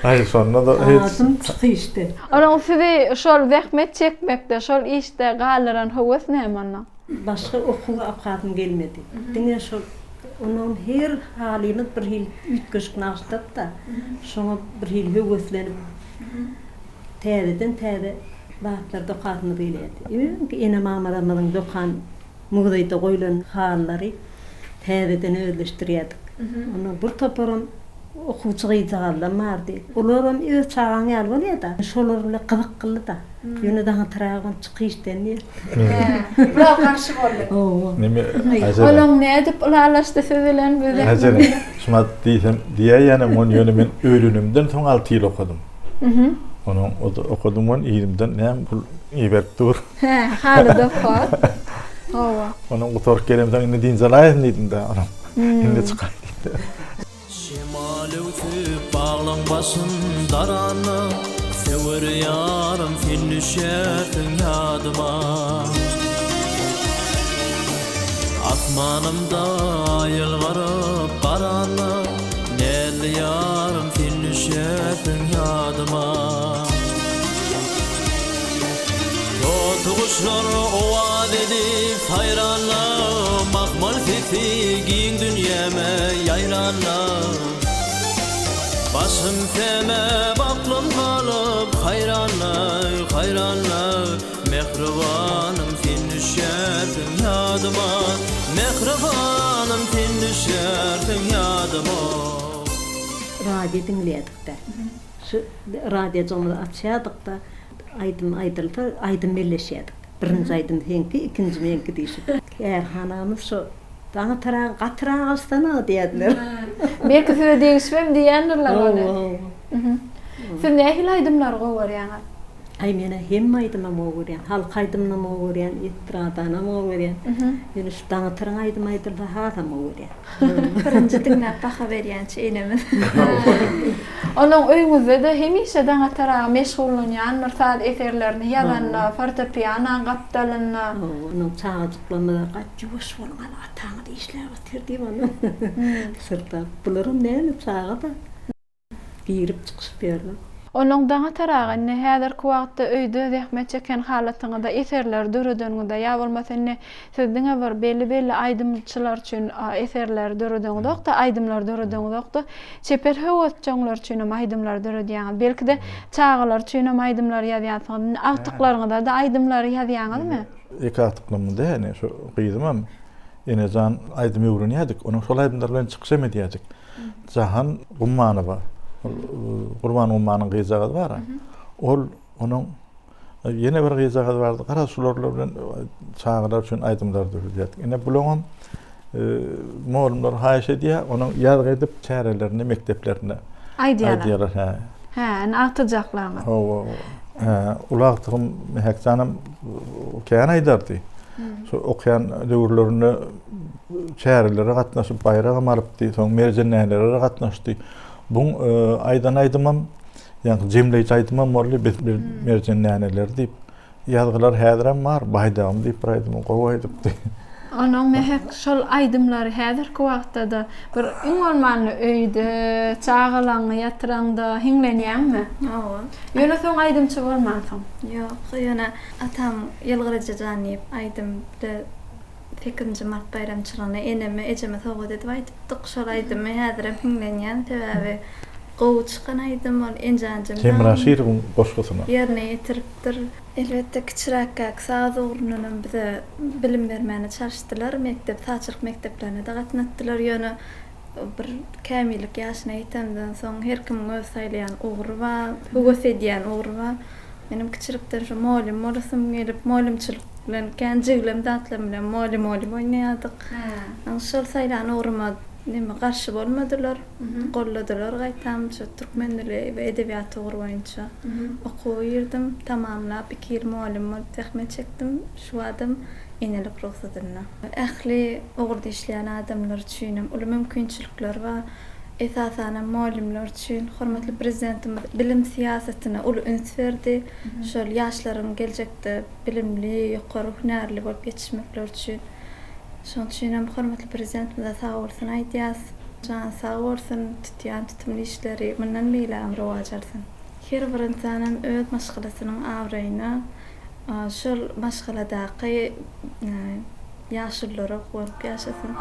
Aý, şonda-da hiç. Adym çykyşdy. Onuň sizi şol zähmet çekmekde, şol işde galdyran höwes näme onda? Başga okuwa okasym gelmedi. Diňe şol onam her halymyz bir hili üýtgeşik nagyşdady-da, şoňa bir hili höweslenip, täzeden täze zatlar dokasymyz gelýärdi. Öňki ene-mamalarymyzyň dokan muzeýde goýlan halylary täzeden özleşdirýärdik. Onda bir toparam okuwçy gyzjagazlam bardy. Olaram öz çagaň ýaly bolýar-da. Şolar bilen gyzyklydy-da. Ýöne daňataragam çykyş işden diýýär. Bular garşy boldy. Hawa. Neme Hajere. Olaň nädip ylalaşdy siz bilen bu zähmet? Hajere, şumat diýsem diýäýenem ony ýöne men öýlenimden soň 6 ýyl okadym. Onuň okadym ony yzymdan näme pul iberip dur. Hä, haly dokat. Hawa. Onuň gutaryp gelemsoň indi dynç alaýyn diýdim-de onuň. Indi çykaý diýdim. Şemal öwsüp baglaň başyn daranda, Söwer ýarym sen düşersiň ýadyma. Asmanymda ýylgyryp garanda, Näzli ýarym sen düşersiň ýadyma. Toty guşlar owaz edip saýranda, Mahmal sesi giň dünýäme ýaýranda. Başym sämäp, aklym galyp haýranda, haýranda, Mähribanym sen düşersiň ýadyma, Mähribanym sen düşersiň ýadyma. Radio diňleýärdik-dä. Şu radiojygymyzy açýardyk-da, aýdym aýdylsa, aýdym belleşýärdik. Birinji aýdym seňki, ikinji meňki diýşip. Kärhanamyz şo Daňataragy gatyrak alsana diýerdiler. Belki size degişibem diýendirler ony. Hawa, hawa. Siz nähili aýdymlary gowy görýäňiz? Aý menä hemme aýdymam gowy görýän. Halk aýdymynam gowy görýän, estradanam gowy görýän. Ýöne şu Daňataryň aýdymy aýdylsa hasam gowy görýän. Birinji diňläp baha berýänçi enemiz. Onuň öýüňizde-de hemişe Daňatar aga meşgullanýandyr saz eserlerini ýazanda, fortepianoň gapdalynda. Hawa, onuň çagajyklarymyza gaty ýuwaş boluň, hany ataňyz işläp otyr diýip onuň syrtap. Bularam näme çaga-da. Girip çykyşyp ýörler. Onuň Daňatar aga indi häzirki wagtda öýde zähmet çeken halatyňyzda eserleri döredeniňizde ýa bolmasa indi siz diňe bir belli-belli aýdymçylar üçin eserleri döredeňizokda aýdymlary döredeňizokda çeper höwesjeňler üçinem aýdymlary döredýäňiz belki-de çagalar üçinem aýdymlary ýazýansyňyz indi agtyklaryňyza-da aýdymlary ýazýaňyzmy? Ýeke agtyklymyz däl ine şu gyzymam Enejan aýdym öwrenýärdik onuň şol aýdymlary bilen çykyşam edýärdik. Jahan Gummanowa, Gurban Gummanyň gyzjagazy bar. Ol onuň ýene bir gyzjagazy bardy. Garaz şularlar bilen çagalar üçin aýdymlar döredýärdik. Ine bulaňam mugallymlar haýyş edýär, onuň ýazgy edip çärelerinde, mekdeplerinde aýdýarlar. Aýdýarlar, hä. Hä, indi agtyjaklaryňyz. Hawa. Hä, uly agtygym Mähekjanam kän aýdardy. Şu okaýan döwürlerinde çärelere gatnaşyp baýragam alypdy, soň merjenlere gatnaşdy. Buň aýdan aýdymam, ýagny jemleýji aýdymam boldy, biz bir merjen näneleri diýip. Ýazgylar häzirem bar, Baýdagym diýip bir aýdymy gowy aýdypdy. Onuň Mähek şol aýdymlary häzirki wagtda-da bir iň bolmanda öýde, çagalaňy ýatyraňda hiňlenýäňmi? Hawa. Ýöne soň aýdymçy bolmansyň. Ýok, ýöne atam Ýylgyryjy jan diýip aýdym bize Sekizinji mart baýramçylygyna eneme, ejeme sowgat edip aýdypdyk. Şol aýdymy häzirem hiňlenýän, sebäbi. Gowy çykan aýdym ol Enjanjam Hemra Şirowyň goşgusyna. Ýerine ýetiripdir. Elbetde kiçiräkkäk saz ugrundanam bize bilim bermäne çalyşdylar. Mekdep sazçylyk mekdeplerine-de gatnatdylar. Ýöne bir kämillik ýaşyna ýetemden soň her kimiň öz saýlaýan ugry bar, höwes edýän ugry bar. Menem kiçilikden şo mugallym bolasym gelip, mugallymçylyk bilen kän jigilem zatlarym bilen mugallym-mugallym oýnaýardyk. Şol saýlan ugruma neme garşy bolmadylar, golladylar gaýtam şo türkmen dili we edebiýaty ugry boýunça okuwa girdim. Tamamlap iki ýyl mugallym bolup zähmet çekdim. Şu badam enelik rugsadynda. Ähli ugurda işleýän adamlar üçinem uly mümkinçilikler bar. Esasanam mugallymlar üçin hormatly Prezidentimiz bilim syýasatyna uly üns berdi. Şol ýaşlaryň geljekde bilimli, ýokary hünärli bolup ýetişmekleri üçin. Şonuň üçin hem hormatly Prezidentimize sagbolsun aýdýas. Jany sag bolsun, tutýan tutumly işleri mundan beýlägem rowaç alsyn. Her bir ynsanam öz maşgalasynyň abraýyna, şol maşgaladaky Ýaşululara guwanyp ýaşasyn.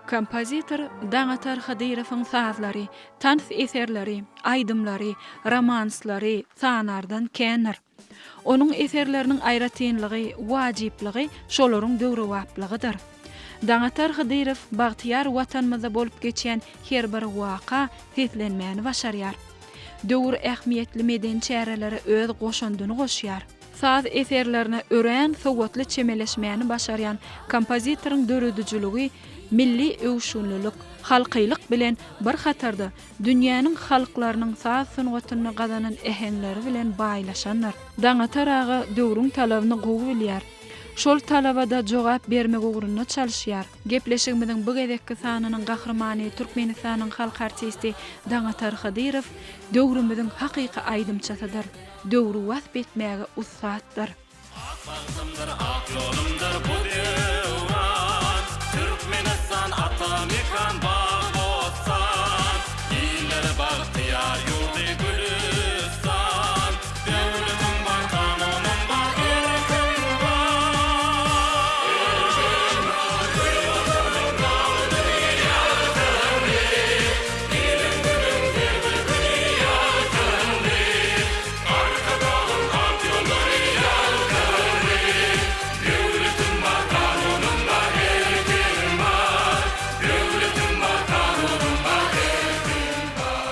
Kompozitor Daňatar Hydyrowyň sazlary, tans eserleri, aýdymlary, romanslary sanardan kändir. Onuň eserleriniň aýratynlygy, wajyplygy şolaryň döwrebaplygydyr. Daňatar Hydyrow bagtyýar Watanymyzda bolup geçýän her bir waka seslenmäni başarýar. Döwür ähmiýetli medeni çärelere öz goşandyny goşýar. Saz eserlerine örän sowatly çemeleşmäni başarýan kompozitoryň döredijiligi milli öwüşginlilik, halkylyk bilen bir hatarda dünýäniň halklarynyň saz sungatynda gazanan äheňleri bilen baýlaşandyr. Daňatar aga döwrüň talabyny gowy bilýär. Şol talaba-da jogap bermek ugrunda çalyşýar. Gepleşigimiziň bu gezekki sanynyň gahrymany Türkmenistanyň halk artisti Daňatar Hydyrow döwrümiziň hakyky aýdymçysydyr. Döwri wasp etmäge ussatdyr. Ak bagtymdyr, ak ýolumdyr bu döwran, Türkmenistan ata mekan bag-bossan, Illeri bagtyýar ýurdy gülüstan, Döwletiň bar, kanunyň bar, erkiň bar. Erkiň bar, Watanyň bagtyny ýalkymly, Iliň-günüň serwi güni ýalkymly, Arkadagyň ak ýollary ýalkymly, Döwletim bar, kanunym bar, erkim bar, Döwletim bar, kanunym bar, erkim bar.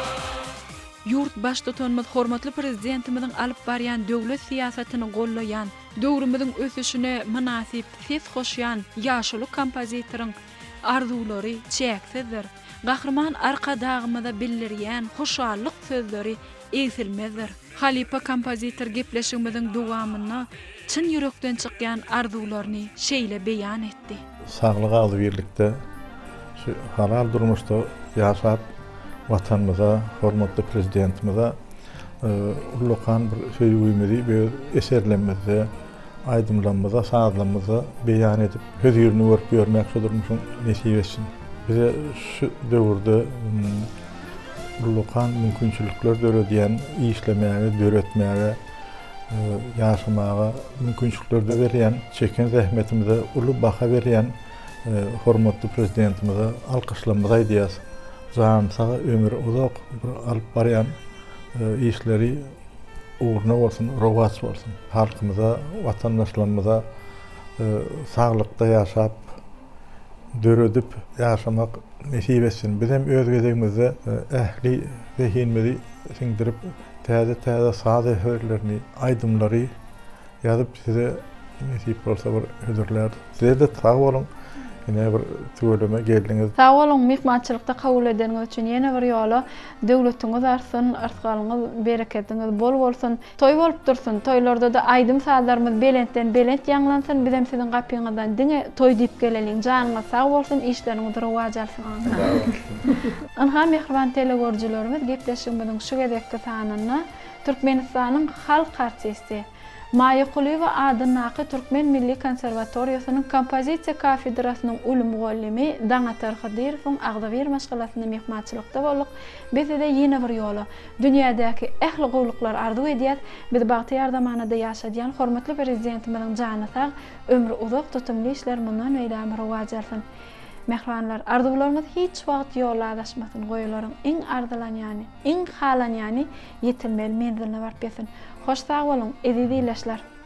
Ýurt Baştutanymyz hormatly Prezidentimiziň alyp barýan döwlet syýasatyny gollaýan, döwrümiziň ösüşine mynasyp ses goşýan ýaşuly kompozitoryň arzuwlary çäksizdir. Gahryman Arkadagymyza bildirýän hoşallyk sözleri egsilmezdir. Halypa kompozitor gepleşigimiziň dowamynda çyn ýürekden çykýan arzuwlaryny şeýle beýan etdi. Saglyk agzybirlikde şu halal durmuşda ýaşap Watanymyza, hormatly Prezidentimize ullakan bir söýgimizi öz eserlerimizde, aýdymlarymyzda, sazlarymyzda beýan edip, hözirini görüp ýörmek şu durmuşyň nesip etsin. Bize şu döwürde ullakan mümkinçilikler döredýän, işlemäge, döretmäge, ýaşamaga mümkinçilikler berýän, çeken zähmetimize uly baha berýän hormatly Prezidentimize alkyşlarymyzy aýdýarys. Jany sag, ömri uzak, bir alyp barýan işleri ugruna bolsun, rowaç bolsun. Halkymyza, watandaşlarymyza saglykda ýaşap, döredip ýaşamak nesip etsin. Bizem öz gezegimizde ähli zehinimizi siňdirip, täze-täze saz eserlerini, aýdymlary ýazyp size nesip bolsa bir hödürläris. Size-de sag boluň, ine bir tüweleme geldiňiz. Sag boluň, myhmançylykda kabul edeniňiz üçin ýene bir ýola döwletiňiz artsyn, yrsgalyňyz, berekediňiz bol bolsun. Toý bolup dursun, toýlarda-da aýdym-sazlarymyz belentden belent ýaňlansyn, bizem siziň gapyňyzdan diňe toý diýip geleliň, janyňyz sag bolsun, işleriňiz rowaç alsyn. Ynha mähriban telegörüjilerimiz gepleşigimiziň şu gezekki sanynda Türkmenistanyň halk artisti. Maýa Kulyýewa adyndaky Türkmen milli konserwatoriýasynyň kompozisiýa kafedrasynyň uly mugallymy Daňatar Hydyrowyň agzybir maşgalasynda myhmançylykda bolduk. Biz size ýene bir ýola dünýädäki ähli gowulyklary arzuw edýäs. Bizi bagtyýar zamanada ýaşadýan hormatly Prezidentimiziň jany sag, ömri uzak, tutumly işleri mundan beýlägem rowaç alsyn. Mähribanlar, arzuwlaryňyz hiç wagt ýolda azaşmasyn, goý olaryň iň arzylanýany, iň halanýany ýetilmeli menziline baryp ýetsin. Hoş sag boluň, eziz ildeşler!